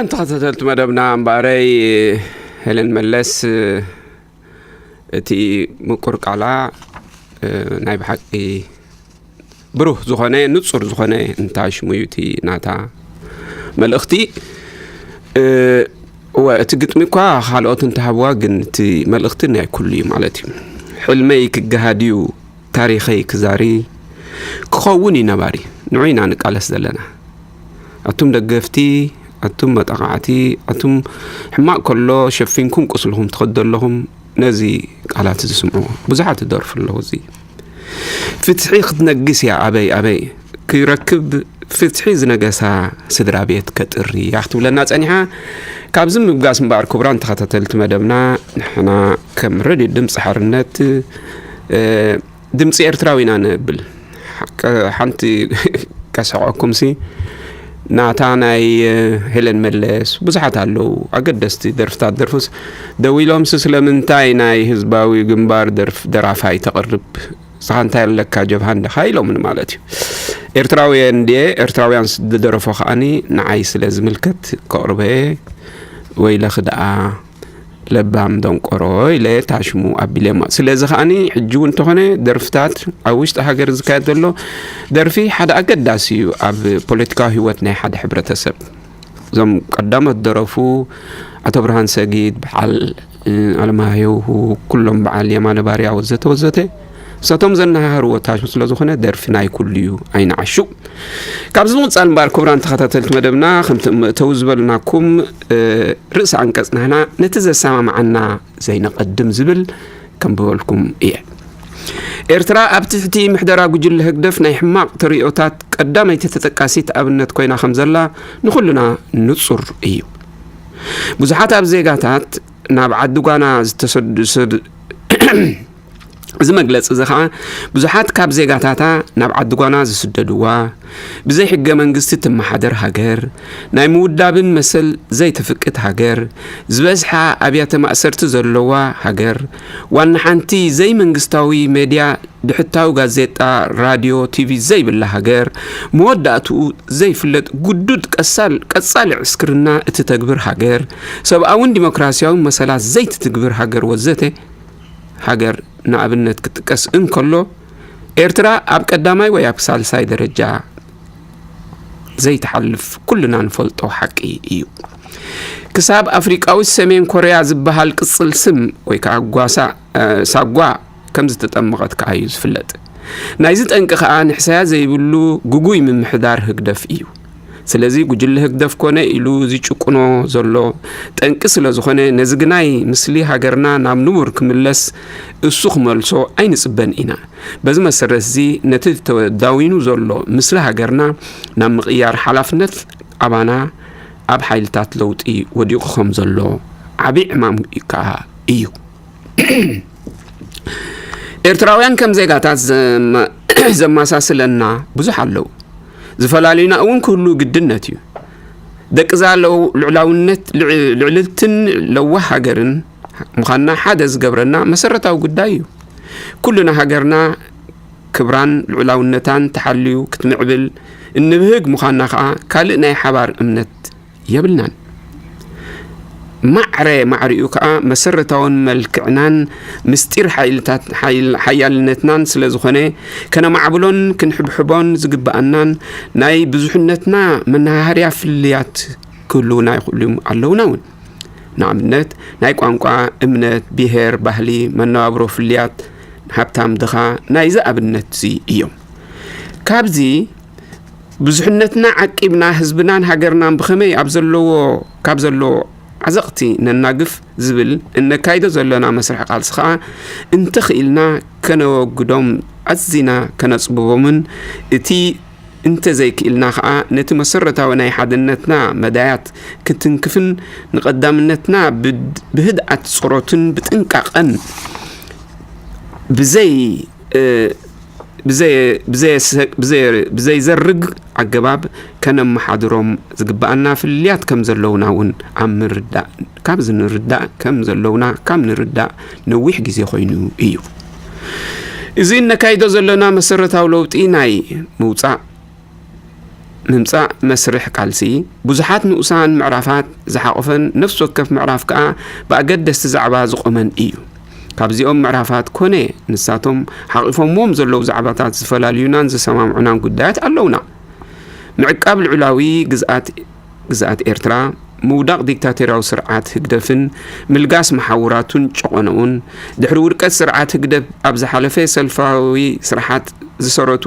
እንተኸታተልቲ መደብና እምበኣረይ፣ ሄለን መለስ፣ እቲ ምቁር ቃላ፣ እ፣ ናይ ብሓቂ ብሩህ ዝኾነ፣ ንጹር ዝኾነ፣ እንታይ ሽሙ እዩ እቲ ናታ መልእኽቲ? እ፣ እወ፣ እቲ ግጥሚ እኳ ካልኦት እንተሃብዋ፣ ግን እቲ መልእኽቲ ናይ ኩሉ እዩ ማለት እዩ። ሕልመይ ክገሃድ እዩ፣ ታሪኸይ ክዛሪ፣ ክኸውን እዩ ነባሪ። ንዑ ኢና ንቃለስ ዘለና። ኣቱም ደገፍቲ፣ ኣቱም መጣቓዕቲ፣ ኣቱም ሕማቕ ከሎ ሸፊንኩም ቁስልኹም ትኸዱ ኣለኹም፣ ነዚ ቃላት እዚ ስምዕዎ። ብዙሓት ይደርፉ ኣለዉ። እዚ ፍትሒ ክትነግስ እያ፣ ኣበይ ኣበይ ክረክብ ፍትሒ ዝነገሳ ስድራ ቤት ከጥሪ እያ ክትብለና ጸኒሓ። ካብዚ ምብጋስ እምበኣር፣ ክቡራን ተኸታተልቲ መደብና፣ ንሕና ከም ሬድዮ ድምፂ ሓርነት፣ እ፣ ድምፂ ኤርትራዊ ኢና ነብል። ሓቂ፣ ሓንቲ ከስሕቐኩምሲ፣ ናታ ናይ፣ እ፣ ሄለን መለስ ብዙሓት ኣለዉ፣ ኣገደስቲ ደርፍታት ደርፉስ፣ ደዊሎምሲ ስለምንታይ ናይ ህዝባዊ ግንባር ደርፍ ደራፋይ ተቕርብ? ንስኻ እንታይ ኣለካ ጀብሃ እንዲኻ ኢሎምኒ ማለት እዩ። ኤርትራውያን እንድየ፣ ኤርትራውያን ዝደረፎ ከኣኒ ንዓይ ስለ ዝምልከት ከቕርበ፣ ወይለኺ ደኣ ለባም ደንቆሮ ኢለ ታሽሙ ኣቢለማ። ስለዚ ከኣኒ ሕጂ እውን እንተኾነ ደርፍታት ኣብ ውሽጢ ሃገር ዝካየድ ዘሎ ደርፊ ሓደ ኣገዳሲ እዩ ኣብ ፖለቲካዊ ህይወት ናይ ሓደ ሕብረተሰብ። እዞም ቀዳሞት ደረፉ ኣቶ ብርሃን ሰጊድ፣ በዓል፣ እ፣ ኣለማየሁ፣ ኩሎም በዓል የማነ ባርያ ወዘተ ወዘተ፣ ንሳቶም ዘነሃህርዎ ታሽሙ ስለ ዝኾነ ደርፊ ናይ ኩሉ እዩ፣ ኣይንዓሹ። ካብዚ ብምቕጻል እምበኣር ክቡራን ተኸታተልቲ መደብና፣ ከምቲ መእተዊ ዝበልናኩም፣ እ፣ ርእሲ ኣንቀጽ ናህና ነቲ ዘሰማምዓና ዘይነቐድም ዝብል ከንብበልኩም እየ። ኤርትራ ኣብ ትሕቲ ምሕደራ ጉጅለ ህግደፍ ናይ ሕማቕ ተርእዮታት ቀዳመይቲ ተጠቃሲት ኣብነት ኮይና ከም ዘላ ንኹልና ንጹር እዩ። ብዙሓት ኣብ ዜጋታት ናብ ዓዲ ጓና ዝተሰዱ-፣ ዝሰዱ-፣ እዚ መግለጺ እዚ ኸኣ ብዙሓት ካብ ዜጋታታ ናብ ዓዲ ጓና ዝስደድዋ፣ ብዘይ ሕገ መንግስቲ ትመሓደር ሃገር፣ ናይ ምውዳብን መሰል ዘይተፍቅድ ሃገር፣ ዝበዝሓ ኣብያተ ማእሰርቲ ዘለዋ ሃገር፣ ዋና ሓንቲ ዘይመንግስታዊ ሜድያ፣ ብሕታዊ ጋዜጣ፣ ራድዮ፣ ቲቪ ዘይብላ ሃገር፣ መወዳእትኡ ዘይፍለጥ ግዱድ ቀሳል-፣ ቀጻሊ ዕስክርና እትተግብር ሃገር፣ ሰብኣውን ዲሞክራሲያውን መሰላት ዘይትትግብር ሃገር ወዘተ ሃገር ንኣብነት ክጥቀስ እንከሎ፣ ኤርትራ ኣብ ቀዳማይ ወይ ኣብ ሳልሳይ ደረጃ ዘይትሓልፍ ኩልና ንፈልጦ ሓቂ እዩ። ክሳብ ኣፍሪቃዊት ሰሜን ኮርያ ዝበሃል ቅጽል ስም ወይ ከኣ ጓሳ፣ እ፣ ሳጓ ከም ዝተጠመቐት ከኣ እዩ ዝፍለጥ። ናይዚ ጠንቂ ከኣ ንሕሰያ ዘይብሉ ግጉይ ምምሕዳር ህግደፍ እዩ። ስለዚ ጉጅለ ህግደፍ ኮነ ኢሉ ዝጭቁኖ ዘሎ ጠንቂ ስለ ዝኾነ፣ ነዚ ግናይ ምስሊ ሃገርና ናብ ንቡር ክምለስ እሱ ክመልሶ ኣይንጽበን ኢና። በዚ መሰረት እዚ ነቲ ተዳዊኑ ዘሎ ምስሊ ሃገርና ናብ ምቕያር ሓላፍነት ኣባና ኣብ ሓይልታት ለውጢ ወዲቑ ከም ዘሎ ዓቢ ዕማም ከኣ እዩ። ኤርትራውያን ከም ዜጋታት ዘማ-፣ ዘመሳስለና ብዙሕ ኣለዉ። ዝፈላልዩና እውን ክህሉ ግድነት እዩ። ደቂ እዛ ለው-፣ ልዑላውነት፣ ልዕ-፣ ልዕልትን ለዋህ ሃገርን ምዃንና ሓደ ዝገብረና መሰረታዊ ጉዳይ እዩ። ኩልና ሃገርና ክብራን ልዑላውነታን ተሓልዩ ክትምዕብል እንብህግ ምዃንና ከኣ ካልእ ናይ ሓባር እምነት የብልናን። ማዕረ ማዕሪኡ ከኣ መሰረታውን መልክዕናን ምስጢር ሓይልታት-፣ ሓይል-፣ ሓያልነትናን ስለ ዝኾነ፣ ከነማዕብሎን ክንሕብሕቦን ዝግብኣናን ናይ ብዙሕነትና መነሃህርያ ፍልልያት ክህልዉና ይኽእሉ ኣለዉና እውን። ንኣብነት፣ ናይ ቋንቋ፣ እምነት፣ ብሄር፣ ባህሊ፣ መነባብሮ ፍልልያት፣ ሃብታም ድኻ ናይዚ ኣብነትዚ እዮም። ካብዚ ብዙሕነትና ዓቂብና ህዝብናን ሃገርናን ብኸመይ ኣብ ዘለዎ፣ ካብ ዘለዎ ዓዘቕቲ ነናግፍ ዝብል እነካይዶ ዘሎና መስርሕ ቃልሲ ኸኣ እንተኽኢልና ከነወግዶም ኣዚና ከነጽብቦምን እቲ እንተዘይክኢልና ኸኣ ነቲ መሰረታዊ ናይ ሓድነትና መዳያት ክትንክፍን ንቐዳምነትና ብድ-፣ ብህድኣት ጸሮትን ብጥንቃቐን ብዘይ፣ እ፣ ብዘየ-፣ ብዘየሰ-፣ ብዘየ-፣ ብዘይዘርግ ኣገባብ ከነመሓድሮም ዝግብኣና ፍልልያት ከም ዘለውና እውን ኣብ ምርዳእ፣ ካብ ዝንርዳእ ከም ዘለውና ካብ ንርዳእ ነዊሕ ግዜ ኮይኑ እዩ። እዚ እነካይዶ ዘለና መሰረታዊ ለውጢ ናይ ምውጻእ ምምጻእ መስርሕ ቃልሲ ብዙሓት ንኡሳን ምዕራፋት ዝሓቖፈን፣ ነፍሲ ወከፍ ምዕራፍ ከኣ ብኣገደስቲ ዛዕባ ዝቖመን እዩ። ካብዚኦም ምዕራፋት ኮነ ንሳቶም ሓቒፎምዎም ዘለዉ ዛዕባታት ዝፈላልዩናን ዝሰማምዑናን ጉዳያት ኣለዉና። ምዕቃብ ልዑላዊ ግዝኣት ግዝኣት ኤርትራ፣ ምውዳቕ ዲክታቶርያዊ ስርዓት ህግደፍን ምልጋስ መሓውራቱን ጨቖነኡን፣ ድሕሪ ውድቀት ስርዓት ህግደፍ ኣብ ዝሓለፈ ሰልፋዊ ስራሓት ዝሰረቱ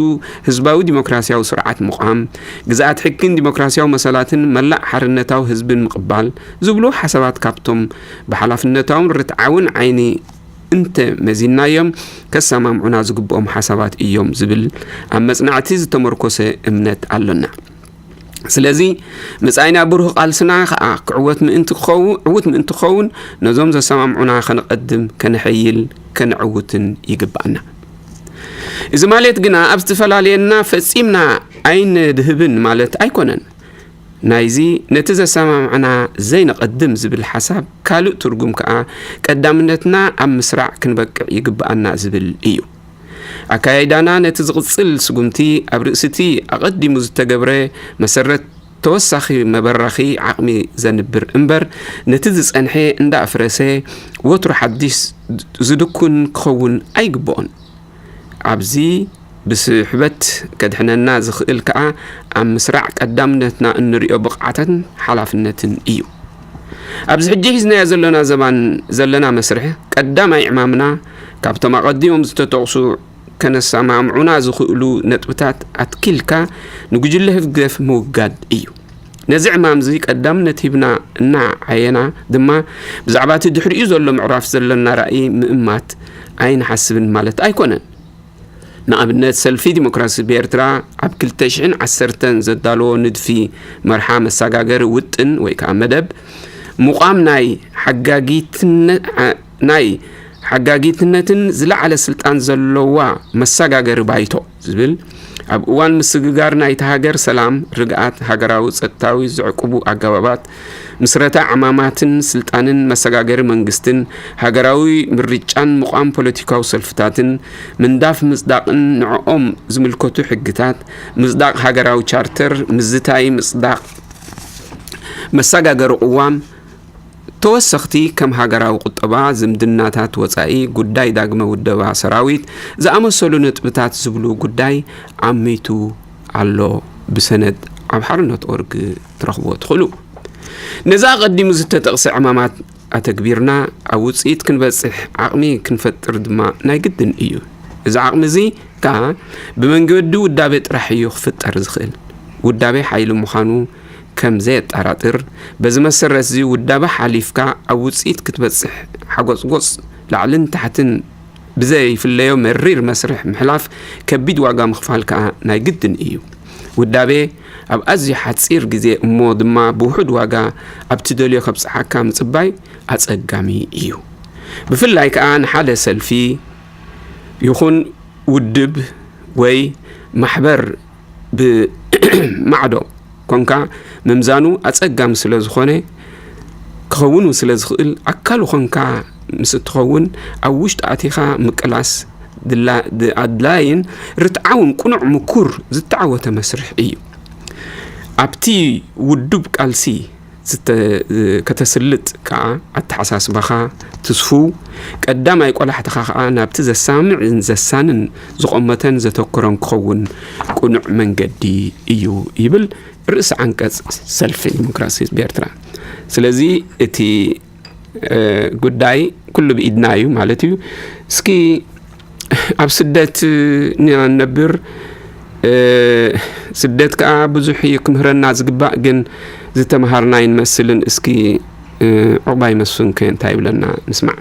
ህዝባዊ ዲሞክራስያዊ ስርዓት ምቋም፣ ግዝኣት ሕግን ዲሞክራስያዊ መሰላትን መላእ ሓርነታዊ ህዝብን ምቕባል ዝብሉ ሓሳባት ካብቶም ብሓላፍነታውን ርትዓውን ዓይኒ እንተ መዚናዮም ከሰማምዑና ዝግብኦም ሓሳባት እዮም ዝብል ኣብ መጽናዕቲ ዝተመርኮሰ እምነት ኣሎና። ስለዚ መጻኢና ብሩህ ቃልስና ከኣ ክዕወት ምእንቲ ክኸው-፣ ዕዉት ምእንቲ ክኸውን ነዞም ዘሰማምዑና ከነቐድም፣ ከነሐይል፣ ከነዕውትን ይግብኣና። እዚ ማለት ግና ኣብ ዝተፈላለየና ፈጺምና ኣይንድህብን ማለት ኣይኮነን። ናይዚ ነቲ ዘሰማምዓና ዘይነቐድም ዝብል ሓሳብ ካልእ ትርጉም ከኣ ቀዳምነትና ኣብ ምስራዕ ክንበቅዕ ይግብኣና ዝብል እዩ። ኣካያይዳና ነቲ ዝቕጽል ስጉምቲ ኣብ ርእሲ እቲ ኣቐዲሙ ዝተገብረ መሰረት ተወሳኺ መበራኺ ዓቕሚ ዘንብር እምበር፣ ነቲ ዝጸንሐ እንዳኣፍረሰ ወትሩ ሓድሽ ዝድኩን ክኸውን ኣይግብኦን። ኣብዚ ብስሕበት ከድሕነና ዝኽእል ከኣ ኣብ ምስራዕ ቀዳምነትና እንርእዮ ብቕዓትን ሓላፍነትን እዩ። ኣብዚ ሕጂ ሒዝናዮ ዘሎና ዘባን ዘለና መስርሕ ቀዳማይ ዕማምና ካብቶም ኣቐዲሞም ዝተጠቕሱ ከነሰማምዑና ዝኽእሉ ነጥብታት ኣትኪልካ ንጉጅለ ህግደፍ ምውጋድ እዩ። ነዚ ዕማም እዚ ቀዳምነት ሂብና እናዓየና ድማ ብዛዕባ እቲ ድሕሪኡ ዘሎ ምዕራፍ ዘለና ራእይ ምእማት ኣይንሓስብን ማለት ኣይኮነን። ንኣብነት ሰልፊ ዲሞክራሲ ብኤርትራ ኣብ ክልተ ሽሕን ዓሰርተን ዘዳለዎ ንድፊ መርሓ መሰጋገሪ ውጥን ወይ ከዓ መደብ ምቋም ናይ ሓጋጊትነ-፣ ዓ-፣ ናይ ሓጋጊትነትን ዝለዓለ ስልጣን ዘለዋ መሰጋገሪ ባይቶ ዝብል ኣብ እዋን ምስግጋር ናይቲ ሃገር ሰላም፣ ርግኣት፣ ሃገራዊ ጸጥታዊ ዘዕቁቡ ኣገባባት፣ ምስረታ ዕማማትን ስልጣንን መሰጋገሪ መንግስትን፣ ሃገራዊ ምርጫን ምቋም ፖለቲካዊ ሰልፍታትን፣ ምንዳፍ ምጽዳቕን ንዕኦም ዝምልከቱ ሕግታት፣ ምጽዳቕ ሃገራዊ ቻርተር፣ ምዝታይ ምጽዳቕ መሰጋገሪ ቅዋም፣ ተወሰኽቲ ከም ሃገራዊ ቁጠባ፣ ዝምድናታት ወጻኢ፣ ጉዳይ ዳግመ ውደባ ሰራዊት ዝኣመሰሉ ነጥብታት ዝብሉ ጉዳይ ኣሚቱ ኣሎ። ብሰነድ ኣብ ሓርነት ኦርግ ትረኽብዎ ትኽእሉ። ነዚ ኣቐዲሙ ዝተጠቕሰ ዕማማት ኣተግቢርና ኣብ ውጽኢት ክንበጽሕ ዓቕሚ ክንፈጥር ድማ ናይ ግድን እዩ። እዚ ዓቕሚ እዚ ከኣ ብመንገዲ ውዳቤ ጥራሕ እዩ ክፍጠር ዝኽእል። ውዳቤ ሓይሊ ምዃኑ ከም ዘየጠራጥር፣ በዚ መሰረት እዚ ውዳበ ሓሊፍካ ኣብ ውጽኢት ክትበጽሕ ሓጎጽጎጽ ላዕልን ታሕትን ብዘይፍለዮ መሪር መስርሕ ምሕላፍ ከቢድ ዋጋ ምኽፋል ከኣ ናይ ግድን እዩ። ውዳቤ ኣብ ኣዝዩ ሓጺር ግዜ እሞ ድማ ብውሑድ ዋጋ ኣብ ትደልዮ ከብጽሓካ ምጽባይ ኣጸጋሚ እዩ። ብፍላይ ከኣ ንሓደ ሰልፊ ይኹን ውድብ ወይ ማሕበር ብማዕዶ ኮንካ ምምዛኑ ኣጸጋሚ ስለ ዝኾነ፣ ክኸውን ስለ ዝኽእል፣ ኣካሉ ኮንካ ምስ እትኸውን ኣብ ውሽጢ ኣቲኻ ምቅላስ ድላ-፣ ድ-፣ ኣድላይን ርትዓውን ቅኑዕ ምኩር ዝተዓወተ መስርሕ እዩ። ኣብቲ ውዱብ ቃልሲ ዝተ-፣ ከተስልጥ ከኣ ኣተሓሳስባኻ ትስፉው፣ ቀዳማይ ቆላሕታኻ ከኣ ናብቲ ዘሳምዕን ዘሳንን ዝቖመተን ዘተኮረን ክኸውን ቅኑዕ መንገዲ እዩ ይብል ርእሲ ዓንቀጽ ሰልፊ ዲሞክራሲ ህዝቢ ኤርትራ። ስለዚ እቲ፣ እ፣ ጉዳይ ኩሉ ብኢድና እዩ ማለት እዩ። እስኪ ኣብ ስደት ኢና ንነብር። እ፣ ስደት ከኣ ብዙሕ እዩ ክምህረና ዝግባእ፣ ግን ዝተምሃርና ኣይንመስልን። እስኪ፣ እ፣ ዑቕባይ መስፍን ከ እንታይ ይብለና ንስማዕ።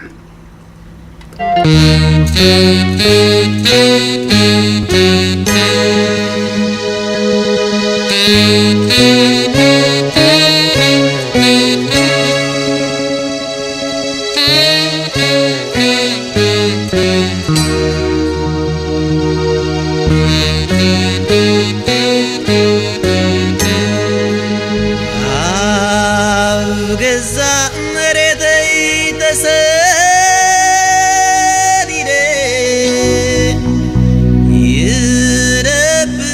ኣብ ገዛእ መሬተይ ተሰዲደ ይነብር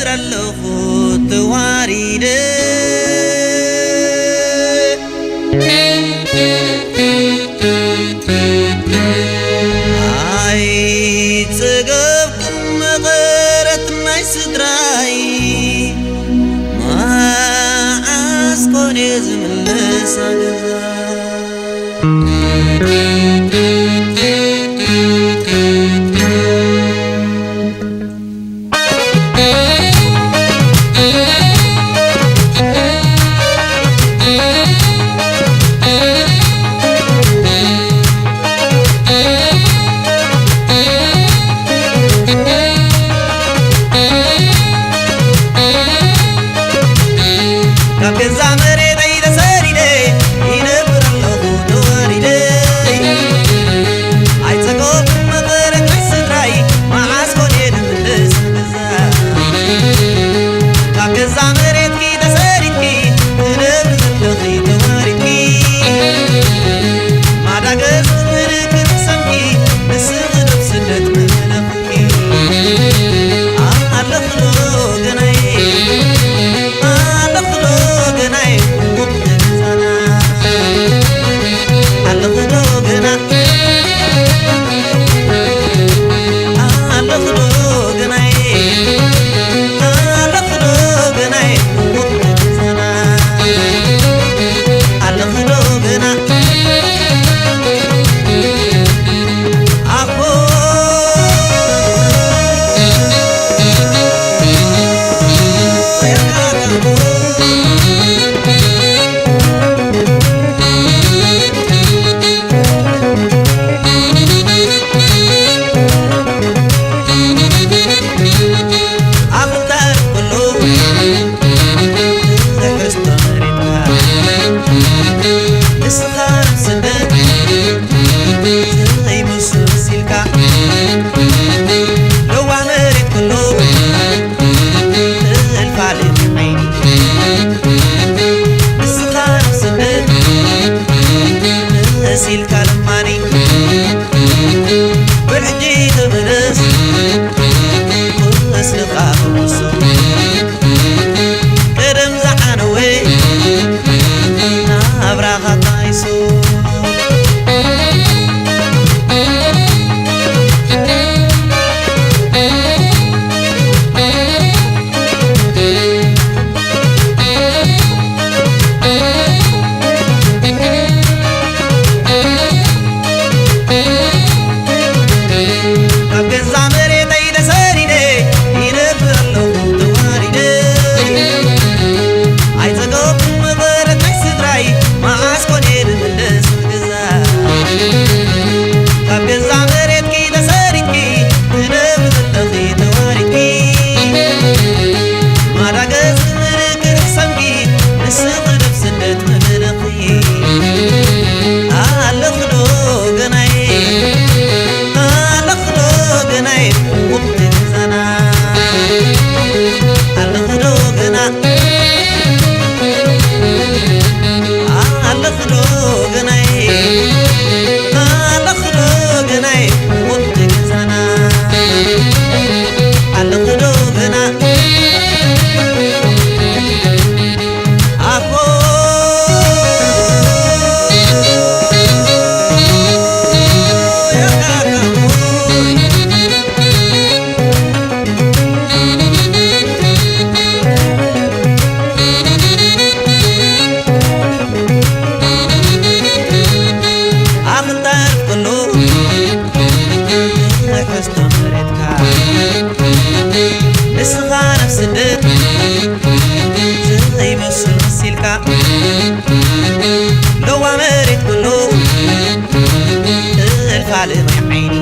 ካልእ ዓይኒ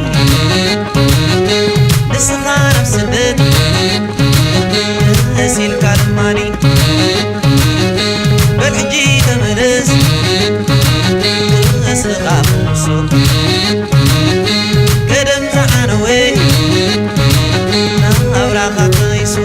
ንስኻ ናብ ስደት መሲልካ ልማኒ በል ሕጂ ተመለስ ንስኻ ፍጹም ቀደም ዝዓነወ ናብራኻ ተይሱ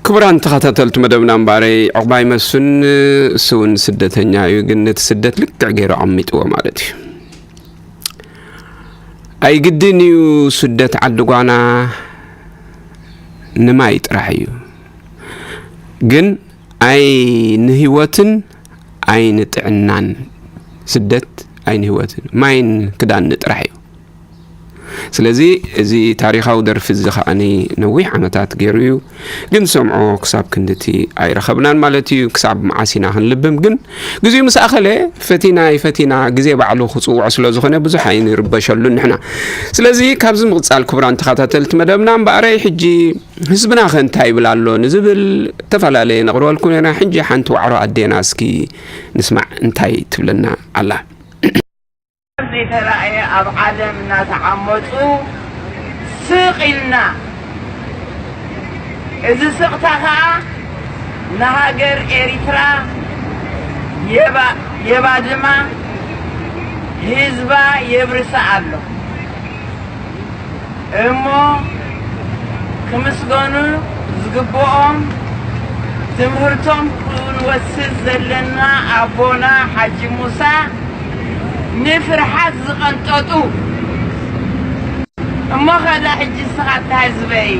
ክቡራን ተኸታተልቲ መደብና እምበኣረይ፣ ዕቑባይ መስፍን እሱ እውን ስደተኛ እዩ፣ ግን ነቲ ስደት ልክዕ ገይሩ ኣቐሚጥዎ ማለት እዩ። ኣይግድን እዩ ስደት ዓዲ ጓና ንማይ ጥራሕ እዩ፣ ግን ኣይ ንህይወትን ኣይ ንጥዕናን። ስደት ኣይ ንህይወትን፣ ማይን ክዳን ጥራሕ እዩ። ስለዚ እዚ ታሪኻዊ ደርፊ እዚ ከዓኒ ነዊሕ ዓመታት ገይሩ እዩ፣ ግን ሰምዖ ክሳብ ክንድቲ ኣይረኸብናን ማለት እዩ። ክሳብ መዓስ ኢና ክንልብም? ግን ግዜኡ ምስ ኣኸለ ፈቲና ይፈቲና ግዜ ባዕሉ ክጽውዖ ስለ ዝኾነ ብዙሕ ኣይንርበሸሉን ንሕና። ስለዚ ካብዚ ምቕጻል ክቡራን ተኸታተልቲ መደብና እምበኣረይ ሕጂ ህዝብና ከ እንታይ ይብል ኣሎ ንዝብል ዝተፈላለየ ነቕርበልኩም ኢና። ሕጂ ሓንቲ ዋዕሮ ኣዴና እስኪ ንስማዕ እንታይ ትብለና ኣላ። ዘይተራእየ ኣብ ዓለም እናተዓመፁ ስቕ ኢልና፣ እዚ ስቕታ ኸዓ ንሃገር ኤሪትራ የባ-፣ የባድማ፣ ህዝባ የብርሳ ኣሎ። እሞ ክምስገኑ ዝግብኦም ትምህርቶም ክንወስድ ዘለና ኣቦና ሓጂ ሙሳ ንፍርሓት ዝቐንጠጡ። እሞ ኸዳ ሕጂ ንስኻ እታ ህዝበይ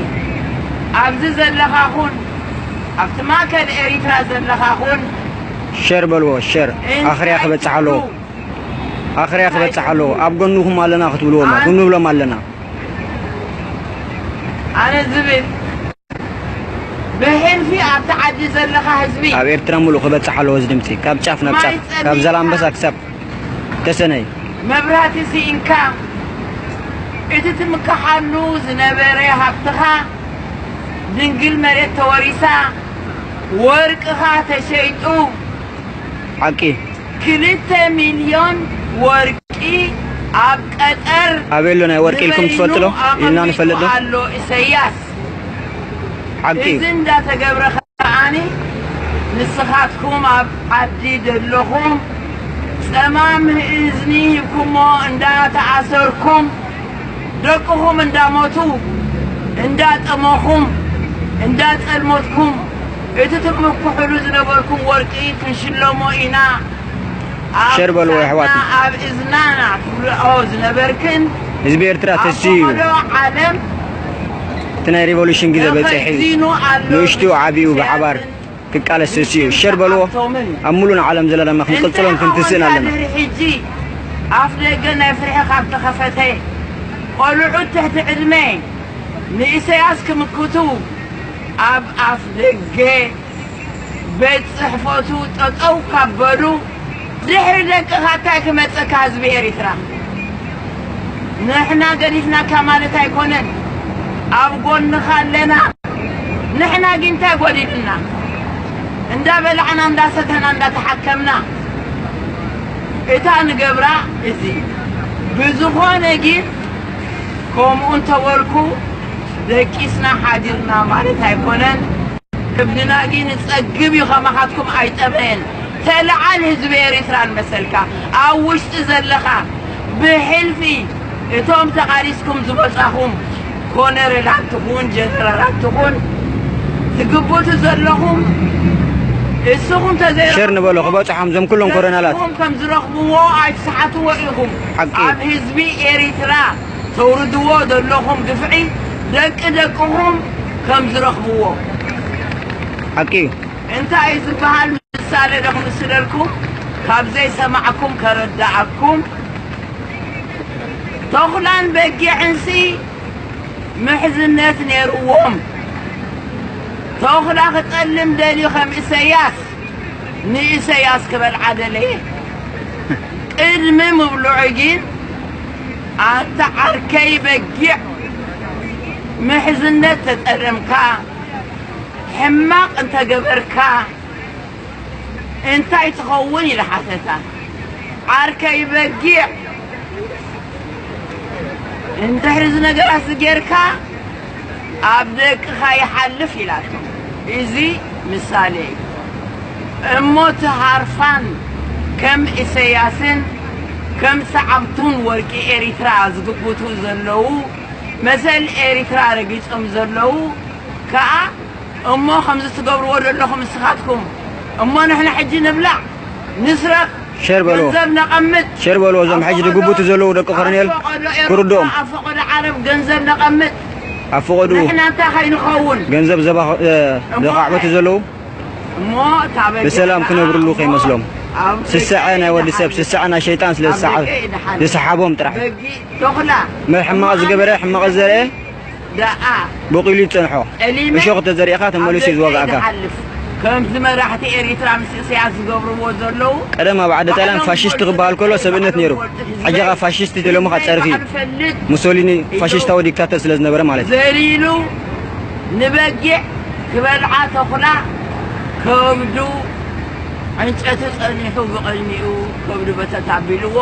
ኣብዚ ዘለኻ ኹን፣ ኣብቲ ማእከል ኤሪትራ ዘለኻ ኹን፣ ሸር በልዎ፣ ሸር። እንታይ ኣኽርያ ክበጽሕ ኣለዎ። ትብሉ? ኣኽርያ እንታይ ክበጽሕ ኣለዎ። ትብሉ? ኣብ ጎንኹም ኣለና ክትብልዎም፣ ኣን-፣ ክንብሎም ኣለና። ኣነ ዝብል ብሕልፊ ኣብቲ ዓዲ ዘለኻ ህዝቢ ኣብ ኤርትራ ሙሉእ ክበጽሕ ኣለዎ እዚ ድምጺ። ካብ ጫፍ ናብ ጫፍ፣ ማይ ጸሊእካ፣ ካብ ዘላንበሳ ክሳብ ተሰነይ። መብራህቲ ስኢንካ፣ እቲ ትምክሓሉ ዝነበረ ሃብትኻ፣ ድንግል መሬት ተወሪሳ፣ ወርቅኻ ተሸይጡ፣ ሓቂ። ክልተ ሚልዮን ወርቂ ኣብ ቀጠር ኣበይ ኣሎ ናይ ወርቂ ኢልኩም ንበይኑ ትፈልጡ ዶ? ኢልና ኣቐሚጡ ንፈልጥ ዶ? ኣሎ ኢሰያስ። ሓቂ እዩ። እዚ እንዳተገብረ ከዓኒ ንስኻትኩም ኣብ ዓዲ ዘለኹም ጸማም እዝኒ ሂብኩሞ እንዳተኣሰርኩም ደቅኹም እንዳሞቱ፣ እንዳጠመኹም፣ እንዳጸልመትኩም፣ እቲ ትምክሕሉ ዝነበርኩም ወርቂ ክንሽለሞ ኢና ኣብ ሸር በልዎ ክሳድና፣ ኣሕዋት። ኣብ እዝናና ትብልኦ ዝነበርክን፣ ህዝቢ ኤርትራ ተስዩ እዩ። ዓለም እቲ ናይ ሪቮሉሽን ግዜ በፂሒ እዩ። ተፈዚኑ ኣሎ። ንእሽቱ ዓብዩ ብሓባር ክቃለስ ተስዩ እዩ። ሸር በልዎ። ኣብ ሙሉእ ዓለም ዘለና ድማ ክንቅፅሎን ክንትስእን ኣለና። ሕጂ ኣፍ ደገ ናይ ፍርሒ ካብ ተኸፈተ፣ ቆልዑት ትሕቲ ዕድመ ንኢሰያስ ክምክቱ ኣብ ኣፍ ደገ ቤት ጽሕፈቱ ጠጠው ካብ በሉ፣ ድሕሪ ደቅኻ እንታይ ክመጸካ? ህዝቢ ኤሪትራ፣ ንሕና ገዲፍናካ ማለት ኣይኮነን፣ ኣብ ጎንኻ ኣለና። ንሕና ግን እንታይ ጎዲልና? እንዳ በላዕና፣ እንዳ ሰተና፣ እንዳ ተሓከምና እታ ንገብራ እዚ። ብዝኾነ ግን ከምኡ እንተበልኩ ደቂስና ሓዲርና ማለት ኣይኮነን። ከብድና ግን ይጸግብ እዩ፣ ከማኻትኩም ኣይጠመየን። ተለዓል ህዝቢ ኤሪትራ ንመሰልካ ኣብ ውሽጢ ዘለኻ ብሕልፊ እቶም ተቓሊስኩም ዝመጻኹም ኮነረላት ትኹን ጀነራላት ትኹን ትግቡቱ ዘለኹም እስኹም ተዘይ ሸር ንበሎ ክበፅሖም እዞም ኩሎም ኮረናላት። ከም ዝረኽብዎ ኣይትስሓትዎ ኢኹም። ሓቂ። ኣብ ህዝቢ ኤሪትራ ተውርድዎ ዘለኹም ግፍዒ ደቂ ደቅኹም ከም ዝረኽብዎ። ሓቂ እዩ። እንታይ እዩ ዝበሃል? ምሳሌ ዶ ክምስለልኩም? ካብ ዘይሰማዕኩም ከረዳኣኩም። ተኹላን በጊዕንሲ ምሕዝነት ነይርዎም። ተኹላ ክጠልም ደልዩ ከም ኢሰያስ ንኢሰያስ ክበልዓ ደለየ። ቅድሚ ምብልዑ ግን ኣንታ ዓርከይ በጊዕ ምሕዝነት ተጠለምካ፣ ሕማቕ እንተገበርካ እንታይ ትኸውን ኢለ ሓተታ። ዓርከይ በጊዕ እንድሕሪ እዚ ነገራት እዚ ጌርካ ኣብ ደቅኻ ይሓልፍ ኢላቶ። እዚ ምሳሌ እዩ። እሞ እቲ ሃርፋን ከም ኢሰያስን ከም ሰዓብቱን ወርቂ ኤሪትራ ዝግብቱ ዘለዉ መሰል ኤሪትራ ረጊጾም ዘለዉ ከኣ እሞ ከምዚ ትገብርዎ ዘለኹም ንስኻትኩም እሞ ንሕና ሕጂ ንብላዕ ንስረቕ ሸር በልዎ። ገንዘብ ነቐምጥ ሸር በልዎ። እዞም ሕጂ ዝግብቱ ዘለዉ ደቂ ኮረኔል ክርድኦም። ኣብ ፈቐዶ ዓረብ ገንዘብ ነቐምጥ ኣብ ፈቐዱ ንሕና እንታይ ከይንኸውን ገንዘብ ዘባ- እ፣ ዘኻዕበቱ ዘለዉ እሞ እታ በጊዕ ብሰላም ክነብርሉ ከይመስሎም ኣብ ስስዐ ናይ ወዲ ሰብ ስስዐ ናይ ሸይጣን ስለ ዝሰዓ- ዝሰሓቦም ጥራሕ በጊዕ ተኹላ ሕማቕ ዝገበረ ሕማቕ ዘርአ ደኣ በቂሉ ይጸንሖ። ጠሊመ እሾኽ ተዘሪእኻ ተመሊሱ እዩ ዝወግኣካ። ይሓልፍ። ከምዚ መራሕቲ ኤሪትራ ምስ ኢሰያስ ዝገብርዎ ዘለዉ ቀደም ኣብ ዓዲ ጣልያን ፋሽስት ክበሃል ከሎ ሰብእነት ነይሩ። ሕጂ ኸኣ ፋሽስት ተሎምኻ ጸርፊ እዩ። ፈልጥ ሙሶሊኒ ፋሽስታዊ ዲክታተር ስለ ዝነበረ ማለት እዩ። ዘሊሉ ንበጊዕ ክበልዓ ተኹላ ከብዱ ዕንጨቲ ጸኒሑ ብቐድሚኡ ከብዱ በተት ኣቢልዎ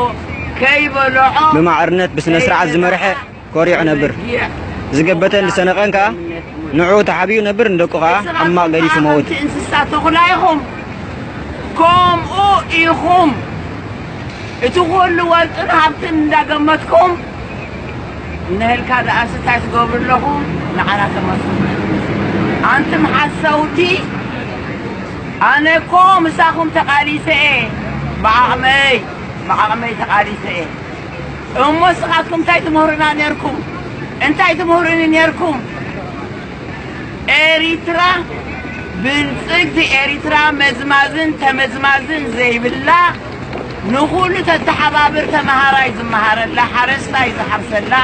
ከይበልዖ ብማዕርነት ብስነ ስርዓት ዝመርሐ ኮሪዑ ነብር። ዝገበተን ዝሰነቐን ከኣ ንዕኡ ተሓቢኡ ነብር፣ ንደቁ ከኣ ሕማቕ ገዲፉ መውት። ከምቲ እንስሳ ተኹላ ኢኹም። ከምኡ ኢኹም። እቲ ኩሉ ወርቅን ሃብትን እንዳገመትኩም እነህልካ ደኣስ እንታይ ትገብሩ ኣለኹም? ንዓና ተመስሉ። ኣንቱም ሓሰውቲ፣ ኣነ እኮ ምሳኹም ተቓሊሰ እየ። ብዓቕመይ ብዓቕመይ ተቓሊሰ እየ። እሞ ንስኻትኩም እንታይ ትምህሩና ነርኩም? እንታይ ትምህሩኒ ነርኩም? ኤሪትራ ብልጽግቲ ኤሪትራ መዝማዝን ተመዝማዝን ዘይብላ ንኹሉ ተተሓባብር ተመሃራይ ዝመሃረላ ሓረስታይ ዝሓርሰላ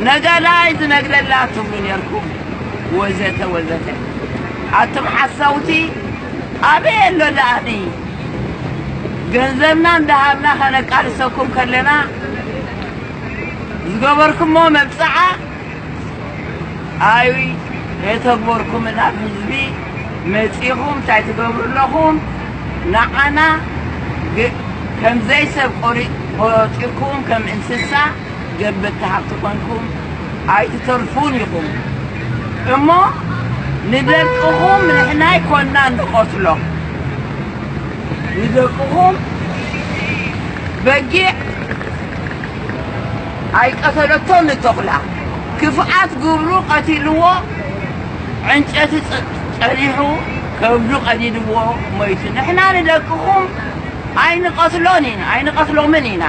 ነጋዳይ ዝነግደላ ትብሉ ነርኩም ወዘተ ወዘተ ኣቱም ሓሳውቲ ኣበይ ኣሎ ደኣኒ ገንዘብና እንዳሃብና ከነቃልሰኩም ከለና ዝገበርኩሞ መብጽዓ ኣይ የተግበርኩምን ኣብ ህዝቢ መጺኹም እንታይ ትገብሩ ኣለኹም ንዓና ግ- ከም ዘይሰብ ቆሪ- ቆጺርኩም ከም እንስሳ ገበቲ ሃብቲ ኮንኩም ኣይትተርፉን ኢኹም እሞ ንደቅኹም ንሕና ኣይኮንና ንቐትሎም ንደቅኹም በጊዕ ኣይቀተለቶን ንተኹላ ክፍኣት ግብሩ ቀቲልዎ ዕንጨቲ ጸ- ጸኒሑ ከብዱ ቀዲድዎ ሞይቱ ንሕና ንደቅኹም ኣይንቐትሎን ኢና ኣይንቐትሎምን ኢና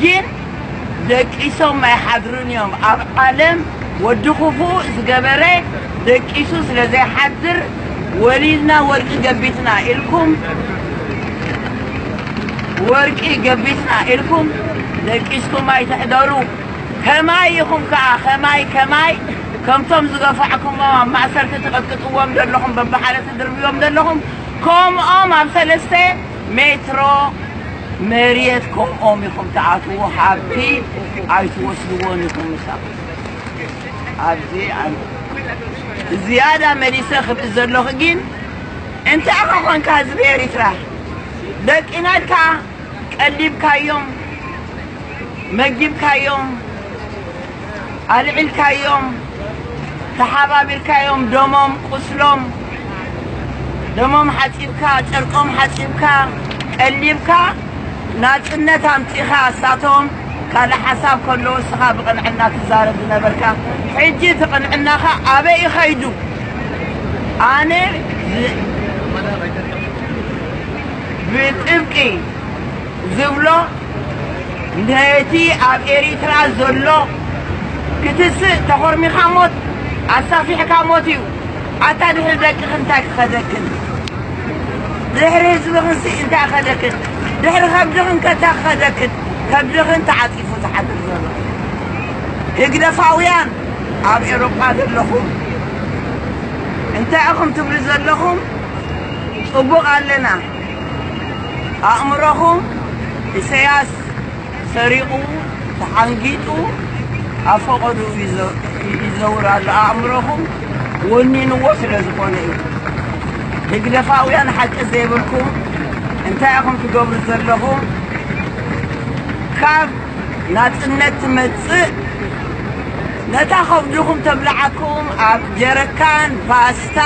ግን ደቂሶም ኣይሓድሩን እዮም። ኣብ ዓለም ወዲ ክፉእ ዝገበረ ደቂሱ ስለ ዘይሓድር፣ ወሊድና ወርቂ ገቢትና ኢልኩም፣ ወርቂ ገቢትና ኢልኩም ደቂስኩም ኣይትሕደሩ። ከማይ ኢኹም ከኣ፣ ከማይ፣ ከማይ ከምቶም ዝገፋዕኩሞም ኣብ ማእሰርቲ ትቐጥቅጥዎም ዘለኹም፣ በብሓደ ትድርብዮም ዘለኹም፣ ከምኦም ኣብ ሰለስተ ሜትሮ መሬት ከምኦም ኢኹም ትኣትዉ። ሃብቲ ኣይትወስድዎን ኢኹም ምሳኹም። ኣብዚ ኣን-፣ ዝያዳ መሊሰ ክብል ዘለኹ ግን፣ እንታይ ኢኻ ኾንካ ህዝቢ ኤሪትራ? ደቂና ኢልካ ቀሊብካዮም፣ መጊብካዮም፣ ኣልዒልካዮም፣ ተሓባቢርካዮም፣ ደሞም፣ ቁስሎም፣ ደሞም ሓጺብካ፣ ጨርቆም ሓጺብካ፣ ቀሊብካ፣ ናጽነት ኣምጺኻ። እሳቶም ካልእ ሓሳብ ከለዎ፣ እስኻ ብቕንዕና ትዛረብ ዝነበርካ፣ ሕጂ እቲ ቅንዕናኻ ኣበይ እዩ ኸይዱ? ኣነ ዝ-፣ ብጥብቂ ዝብሎ፣ ነቲ ኣብ ኤሪትራ ዘሎ ክትስእ ተኾርሚኻ ሞት፣ ኣሳፊሕካ ሞት እዩ። ኣታ ድሕሪ ደቅኽን እንታይ ክኸደክን? ድሕሪ ህዝብኽንሲ እንታይ ክኸደክን? ድሕሪ ከብድኽን ከ እንታይ ክኸደክን? ከብድኽን ተዓጺፉ ዝሓድር ዘሎ። ህግደፋውያን ኣብ ኤውሮጳ ዘለኹም እንታይ ኢኹም ትብሉ ዘለኹም? ጽቡቕ ኣለና። ኣእምሮኹም ኢሰያስ ሰሪቑ፣ ተሓንጊጡ፣ ኣብ ፈቐድኡ ይዘ-፣ ይዘውር ኣሎ። ኣእምሮኹም ወኒንዎ ስለ ዝኾነ እዩ። ህግደፋውያን ሓቂ ዘይብልኩም እንታይ ኢኹም ትገብሩ ዘለኹም? ካብ ናጽነት ትመጽእ ነታ ከብድኹም ተብልዓኩም ኣብ ጀረካን ፓስታ፣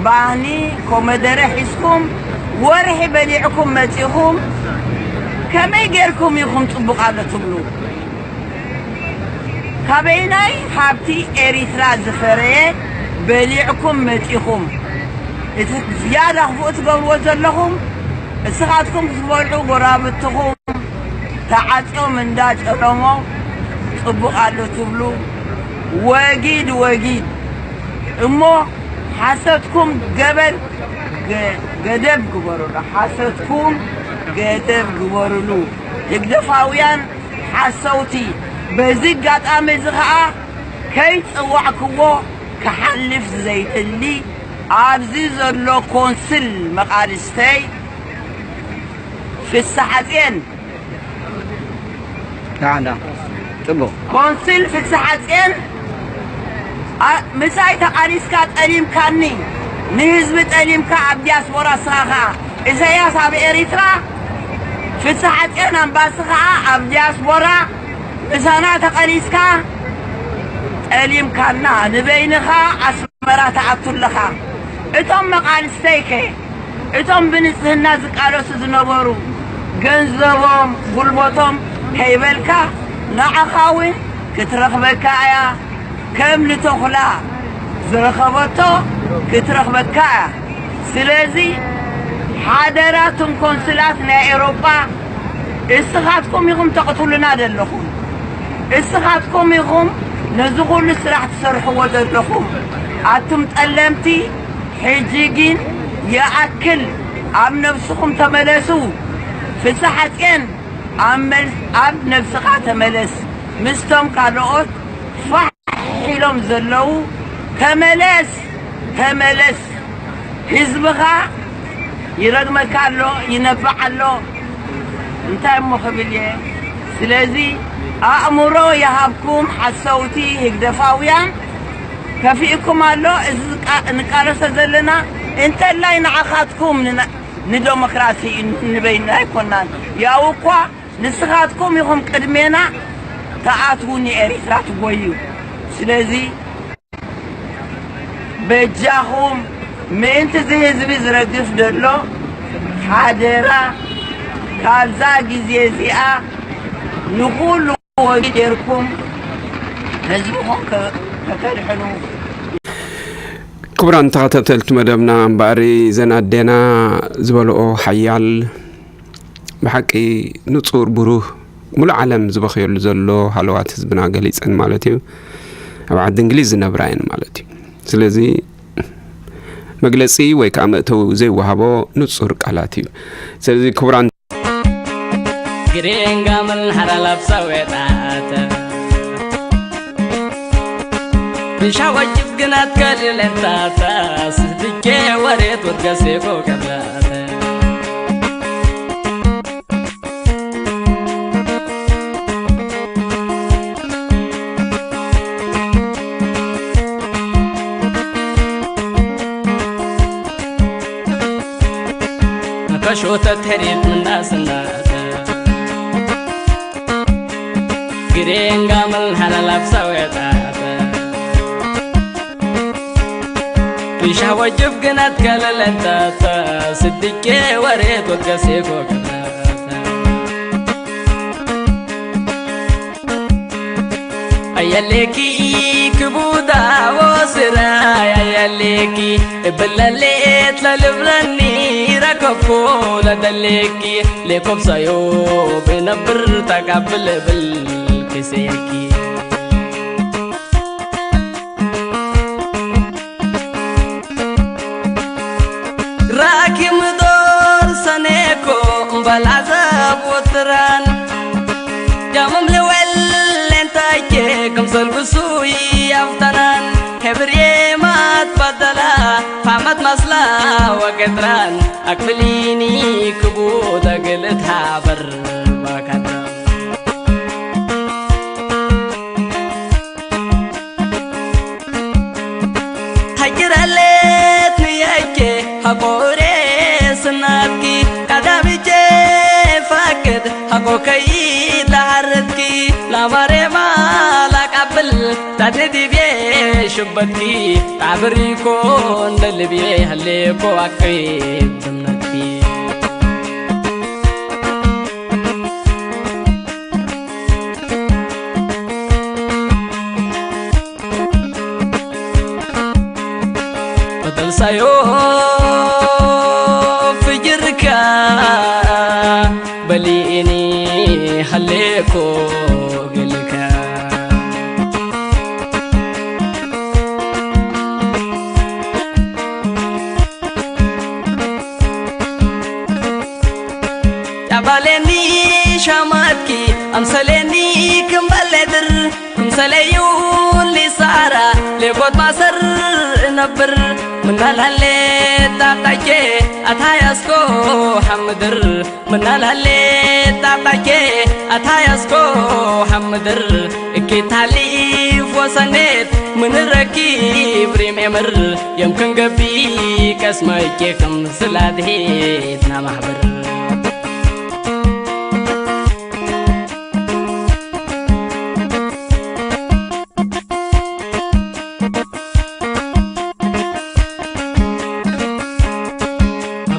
ባኒ፣ ኮመደረ ሒዝኩም ወርሒ በሊዕኩም መጺኹም፣ ከመይ ጌርኩም ኢኹም ጽቡቕ ኣሎ ትብሉ? ካበይናይ ሃብቲ ኤሪትራ ዝፈረየ በሊዕኩም መጺኹም? እቲ ዝያዳ ክፉእ ትገብርዎ ዘለኹም፣ እስኻትኩም ክትበልዑ ጎራብትኹም ተዓጽዮም እንዳ ጨለሞ ጽቡቕ ኣሎ ትብሉ። ወጊድ ወጊድ እሞ ሓሰትኩም ገበን ገ-፣ ገደብ ግበሩሉ። ሓሰትኩም ገደብ ግበሩሉ። ህግደፋውያን ሓሰውቲ። በዚ ኣጋጣሚ እዚ ኸኣ ከይጸዋዕክዎ ክሓልፍ ዘይደሊ ኣብዚ ዘሎ ኮንስል መቓልስተይ ፍስሓጽየን። ደሓን፣ ደሓን። ጽቡቕ። ኮንስል ፍስሓጽየን፣ ኣ-፣ ምሳይ ተቓሊስካ ጠሊምካኒ፣ ንህዝቢ ጠሊምካ ኣብ ዲያስፖራ፣ እስኻ ኸኣ ኢሳያስ ኣብ ኤሪትራ፣ ፍስሓጽየን ኣምባሲ ኸኣ ኣብ ዲያስፖራ ምሳና ተቐሊስካ ጠሊምካና፣ ንበይንኻ ኣስመራ ትኣቱ ኣለኻ። እቶም መቓልስተይከ? እቶም ብንጽህና ዝቃለሱ ዝነበሩ፣ ገንዘቦም፣ ጉልበቶም ከይበልካ፣ ንዓኻ እውን ክትረኽበካ እያ። ከም ንተኹላ ዝረኸበቶ ክትረኽበካ እያ። ስለዚ ሓደራ፣ እቶም ኮንስላት ናይ ኤውሮጳ፣ እስኻትኩም ኢኹም ተቕትሉና ዘለኹም። እስኻትኩም ኢኹም ነዚ ኩሉ ስራሕ ትሰርሕዎ ዘለኹም። ኣቱም ጠለምቲ፣ ሕጂ ግን ይኣክል፣ ኣብ ነብስኹም ተመለሱ። ፍስሓጽየን፣ ኣብ መል-፣ ኣብ ነብስኻ ተመለስ። ምስቶም ካልኦት ፋሕ ኢሎም ዘለዉ ተመለስ፣ ተመለስ። ህዝብኻ ይረግመካ ኣሎ፣ ይነብዕ ኣሎ። እንታይ እሞ ክብል እየ? ስለዚ ኣእምሮ ይሃብኩም ሓሰውቲ ህግደፋውያን። ከፊእኩም ኣሎ። እዚ ዝቃ-፣ እንቃለሶ ዘለና እንተላይ ንዓኻትኩም ንና-፣ ንደሞክራሲ ንበይንና ኣይኮናን። ያው እኳ ንስኻትኩም ኢኹም ቅድሜና ተኣትዉ ንኤሪትራ ትጎዩ። ስለዚ በጃኹም ምእንቲ እዚ ህዝቢ ዝረግፍ ዘሎ ሓደራ ካብዛ ግዜ እዚኣ ንኹሉ ወጊድ ጌርኩም ህዝብኹም ከ-፣ ከተድሕኑ። ክቡራን ተኸታተልቲ መደብና፣ እምበኣር እዘን ኣዴና ዝበልኦ ሓያል ብሓቂ ንጹር ብሩህ ሙሉእ ዓለም ዝበኽየሉ ዘሎ ሃለዋት ህዝብና ገሊጸን ማለት እዩ። ኣብ ዓዲ እንግሊዝ ዝነብራ እየን ማለት እዩ። ስለዚ መግለጺ ወይ ከዓ መእተዊ ዘይወሃቦ ንጹር ቃላት እዩ። ስለዚ ክቡራን ግሬን ጋመል ሓራላብ ሰዌጣት ብሻወጅብ ግናት ከልለንታታ ስድኬ ወሬት ወትገሴ ኮከብላተ ከሾተት ሄሪት ምናስናተ ግሬን ጋመል ሓላላብ ሰዌጣተ ቢሻ ወጅብ ግናት ከለለንታተ ስድቄ ወሬት ወገሴ ኮከናተ ኣየሌኪ ክቡዳ ወስራይ ኣየሌኪ እብለሌት ለልብረኒ ረከብኮ ለደሌኪ ሌኮብሳዮ ብነብር ተቃብል ብል ክሴኪ ራኪ ምዶር ሰኔኮ እምበል ዓዘብ ወትራን ጃምም ልወል ሌንታይኬ ክምሰል ብሱይ ኣፍተናን ሕብር የማት ባደላ ፋመት ማስላ ወገጥራን ኣክፍሊኒ ክቡ ደግልት ሃበር ባካታ ሃጅራለት ንያይቼ ሃቆሬ ስናትኪ ቀዳምቼ ፋቅድ ሃቆ ከይድ ለዓረትኪ ላማሬማ ላቃብል ታድድቤ ሽበትኪ ጣብሪኮ እንደ ልብዬ ህሌኮ ኣቅሪብ እምነትኪ በተልሳዮ ፍጅርካ በሊእኒ ሃሌኮ ገልካ ጫባሌኒ ሻማትኪ ኣምሰሌኒ ክምበሌድር ምሰለዩን ሊሳራ ሌጎት ማሰር እነብር ምናልሃሌ ጣቃቼ ኣታያስኮ ሓምድር ምናልሃሌ ጣቃቼ ኣታያስኮ ሓምድር እኪታሊፍ ወሰኔት ምንረኪብ ሪም ኤምር የምክን ገቢ ቀስመቼ ከም ስላድሄት ናማሕብር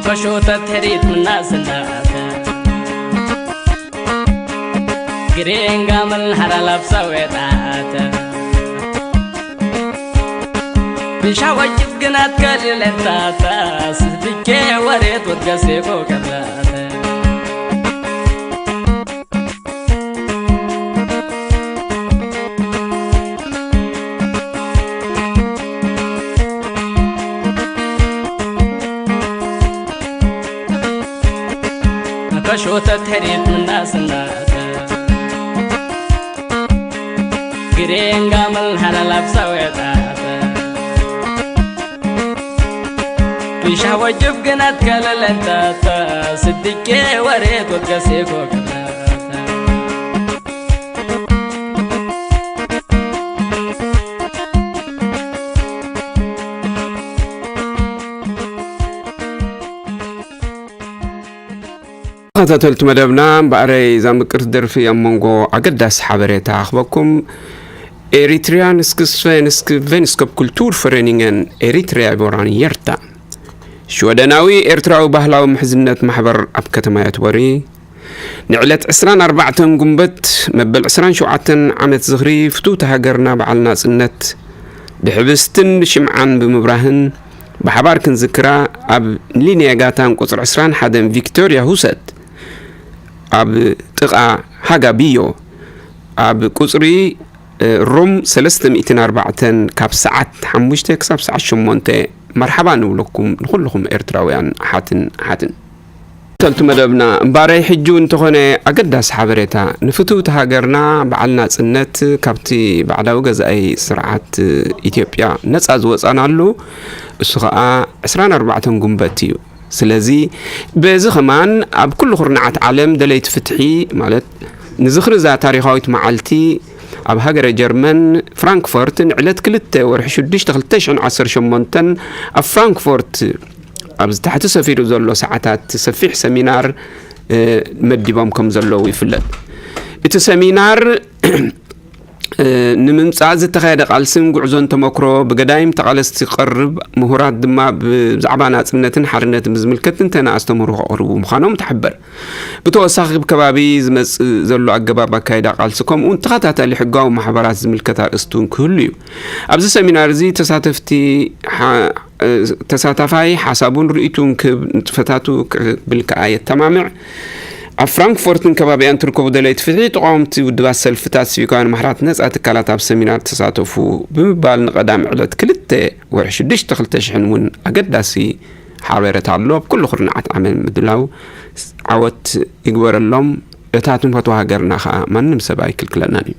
ከሾተት ሄሪት ምናስናተ ግሬን ጋመል ሓራላብ ሰዌጣተ ብሻ ወጅብ ግናት ከልለንታታ ስድኬ ወሬት ወትገሴ ኮከብላተ ከሾተት ሄሪት ምናስናተ ግሬን ጋመል ሓላላብ ሰዌጣተ ቢሻ ወጅብ ግናት ከለለንታተ ስድቄ ወሬት ወትገሴ ኮከብላተ ተኸታተልቲ መደብና እምበኣረይ እዛ ምቅርቲ ደርፊ ኣብ መንጎ ኣገዳሲ ሓበሬታ ኣኽበኩም። ኤሪትሪያንስክ ስቨንስክ ቨንስከፕ ኩልቱር ፈረኒንገን ኤሪትሪያ ቮራን የርታ ሽወደናዊ ኤርትራዊ ባህላዊ ምሕዝነት ማሕበር ኣብ ከተማ ዮትቦሪ ንዕለት ዕስራን ኣርባዕተን ጉንበት መበል ዕስራን ሸውዓተን ዓመት ዝኽሪ ፍትውቲ ሃገርና በዓል ናጽነት ብሕብስትን ብሽምዓን ብምብራህን ብሓባር ክንዝክራ ኣብ ሊንያ ጋታን ቁጽሪ ዕስራን ሓደን ቪክቶርያ ሁሰት ኣብ ጥቓ ሃጋቢዮ ኣብ ቁጽሪ፣ እ፣ ሩም ሰለስተ ሚእትን ኣርባዕተን ካብ ሰዓት ሓሙሽተ ክሳብ ሰዓት ሸሞንተ መርሓባ ንብለኩም ንኹልኹም ኤርትራውያን ኣሓትን ኣሓትን። ተልቱ መደብና እምባረይ ሕጂ እውን እንተኾነ ኣገዳሲ ሓበሬታ ንፍትውቲ ሃገርና በዓል ናጽነት ካብቲ ባዕዳዊ ገዛኢ ስርዓት ኢትዮጵያ ነጻ ዝወጻናሉ እሱ ኸኣ ዕስራን ኣርባዕተን ጉንበት እዩ። ስለዚ በዚ ኸማን ኣብ ኩሉ ኩርናዓት ዓለም ደለይቲ ፍትሒ ማለት ንዝኽሪ እዛ ታሪኻዊት መዓልቲ ኣብ ሃገረ ጀርመን ፍራንክፎርት ንዕለት ክልተ ወርሒ ሽዱሽተ ክልተ ሽሕን ዓሰርተ ሸሞንተን ኣብ ፍራንክፎርት ኣብዚ ታሕቲ ሰፊሩ ዘሎ ሰዓታት ሰፊሕ ሰሚናር፣ እ፣ መዲቦም ከም ዘለዉ ይፍለጥ። እቲ ሰሚናር፣ እ፣ ንምምጻእ ዝተኻየደ ቃልስን ጉዕዞን ተመክሮ ብገዳይም ተቓለስቲ ክቐርብ፣ ምሁራት ድማ ብዛዕባ ናጽነትን ሓርነትን ብዝምልከት ትንተና ኣስተምህሮ ከቕርቡ ምዃኖም ተሓበር። ብተወሳኺ፣ ኣብ ከባቢ ዝመጽእ ዘሎ ኣገባብ ኣካይዳ ቃልሲ፣ ከምኡውን ተኸታታሊ ሕጋዊ ማሕበራት ዝምልከት ኣርእስቲ እውን ክህሉ እዩ። ኣብዚ ሰሚናር እዚ ተሳተፍቲ ሓ-፣ እ፣ ተሳታፋይ ሓሳቡን ርእይቱን ክህብ፣ ንጥፈታቱ ክብል ከኣ የተማምዕ። ኣብ ፍራንክፎርትን ከባቢኣን ትርከቡ ደለይቲ ፍትሒ፣ ተቓወምቲ ውድባት፣ ሰልፍታት፣ ሲቪካውያን ማሕራት፣ ነጻ ትካላት ኣብ ሰሚናር ተሳተፉ ብምባል ንቐዳም ዕለት ክልተ ወርሒ ሽዱሽተ ክልተ ሽሕን እውን ኣገዳሲ ሓበሬታ ኣሎ። ኣብ ኩሉ ኩርናዓት ዓመት ምድላው ዓወት ይግበረሎም። እታ ትንፈትዋ ሃገርና ኸኣ ማንም ሰብ ኣይክልክለናን እዩ።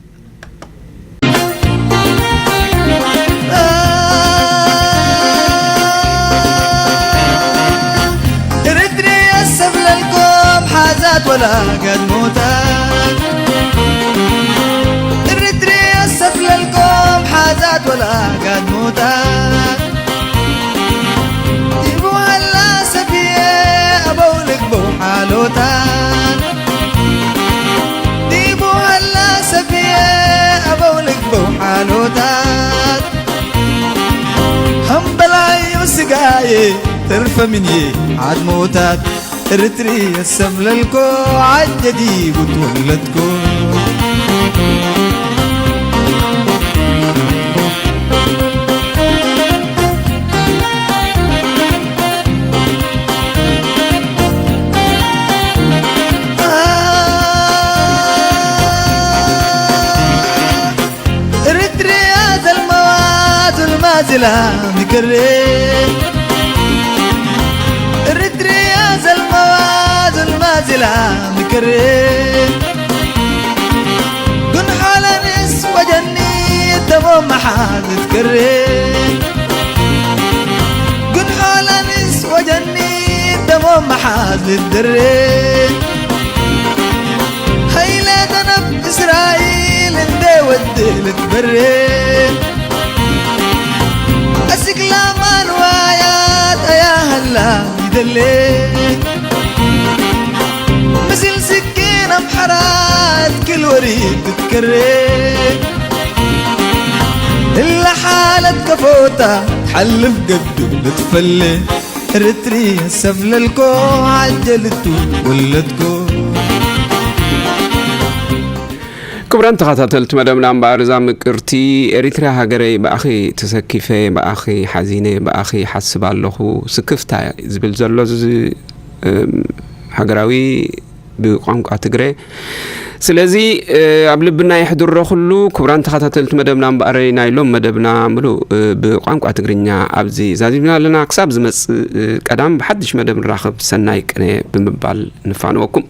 ኤርትርያ ሰፍለልኩም ሓዛት ወላ ጋድሞታት። ኤርትርያ ሰፍለልኩም ሓዛት ወላ ጋድሞታት። ዲቡ ሃላ ሰፍየ ኣበው ልግበው ሓሎታት። ዲቡ ሃላ ሰፍየ ኣበው ልግበው ሓሎታት። ሃምበላዩ ስጋየ ተርፈ ምንየ ዓድሞታት። ኤርትርየ ሰፍለልኮ ዓጀ ዲቡ ትወለድኮ። ኤርትርያ ዘልመዋ ዙልማ ዝላ ምክሬ። ኤርትርያ ዘልመዋ ዙልማ ዝላ ምክሬ። ጉንሖለንስ ወጀኒ ደሞ መሓዝ ትክሬ። ጉንሖለንስ ወጀኒ ደሞ መሓዝ ልድሬ። ሃይለ ተነብ እስራኤል እንደ ወድ ልትበሬ። ኣስክላ ማንዋያ ጠያሃላ ይደሌ። ምስል ስኪን ኣምሓራት ክል ወሪድ ትትከሬ። እላ ሓለት ከፎታ ትሓልፍ ገዱ ልትፈሌ። ኤርትርያ ሰፍለልኮ ዓጀልቱ ወለድኮ። ክቡራን ተኸታተልቲ መደብና፣ እምበኣር እዛ ምቅርቲ ኤሪትርያ ሃገረይ ብኣኺ ተሰኪፈ፣ ብኣኺ ሓዚነ፣ ብኣኺ ሓስብ ኣለኹ፣ ስክፍታ ዝብል ዘሎ እዚ፣ እም፣ ሃገራዊ ብቋንቋ ትግረ። ስለዚ፣ እ፣ ኣብ ልብና የሕድሮ ኩሉ። ክቡራን ተኸታተልቲ መደብና፣ እምበኣር ናይ ሎም መደብና ምሉእ፣ እ፣ ብቋንቋ ትግርኛ ኣብዚ ዛዚምና ኣለና። ክሳብ ዝመጽእ፣ እ፣ ቀዳም ብሓድሽ መደብ ንራኸብ። ሰናይ ቅነ ብምባል ንፋነወኩም።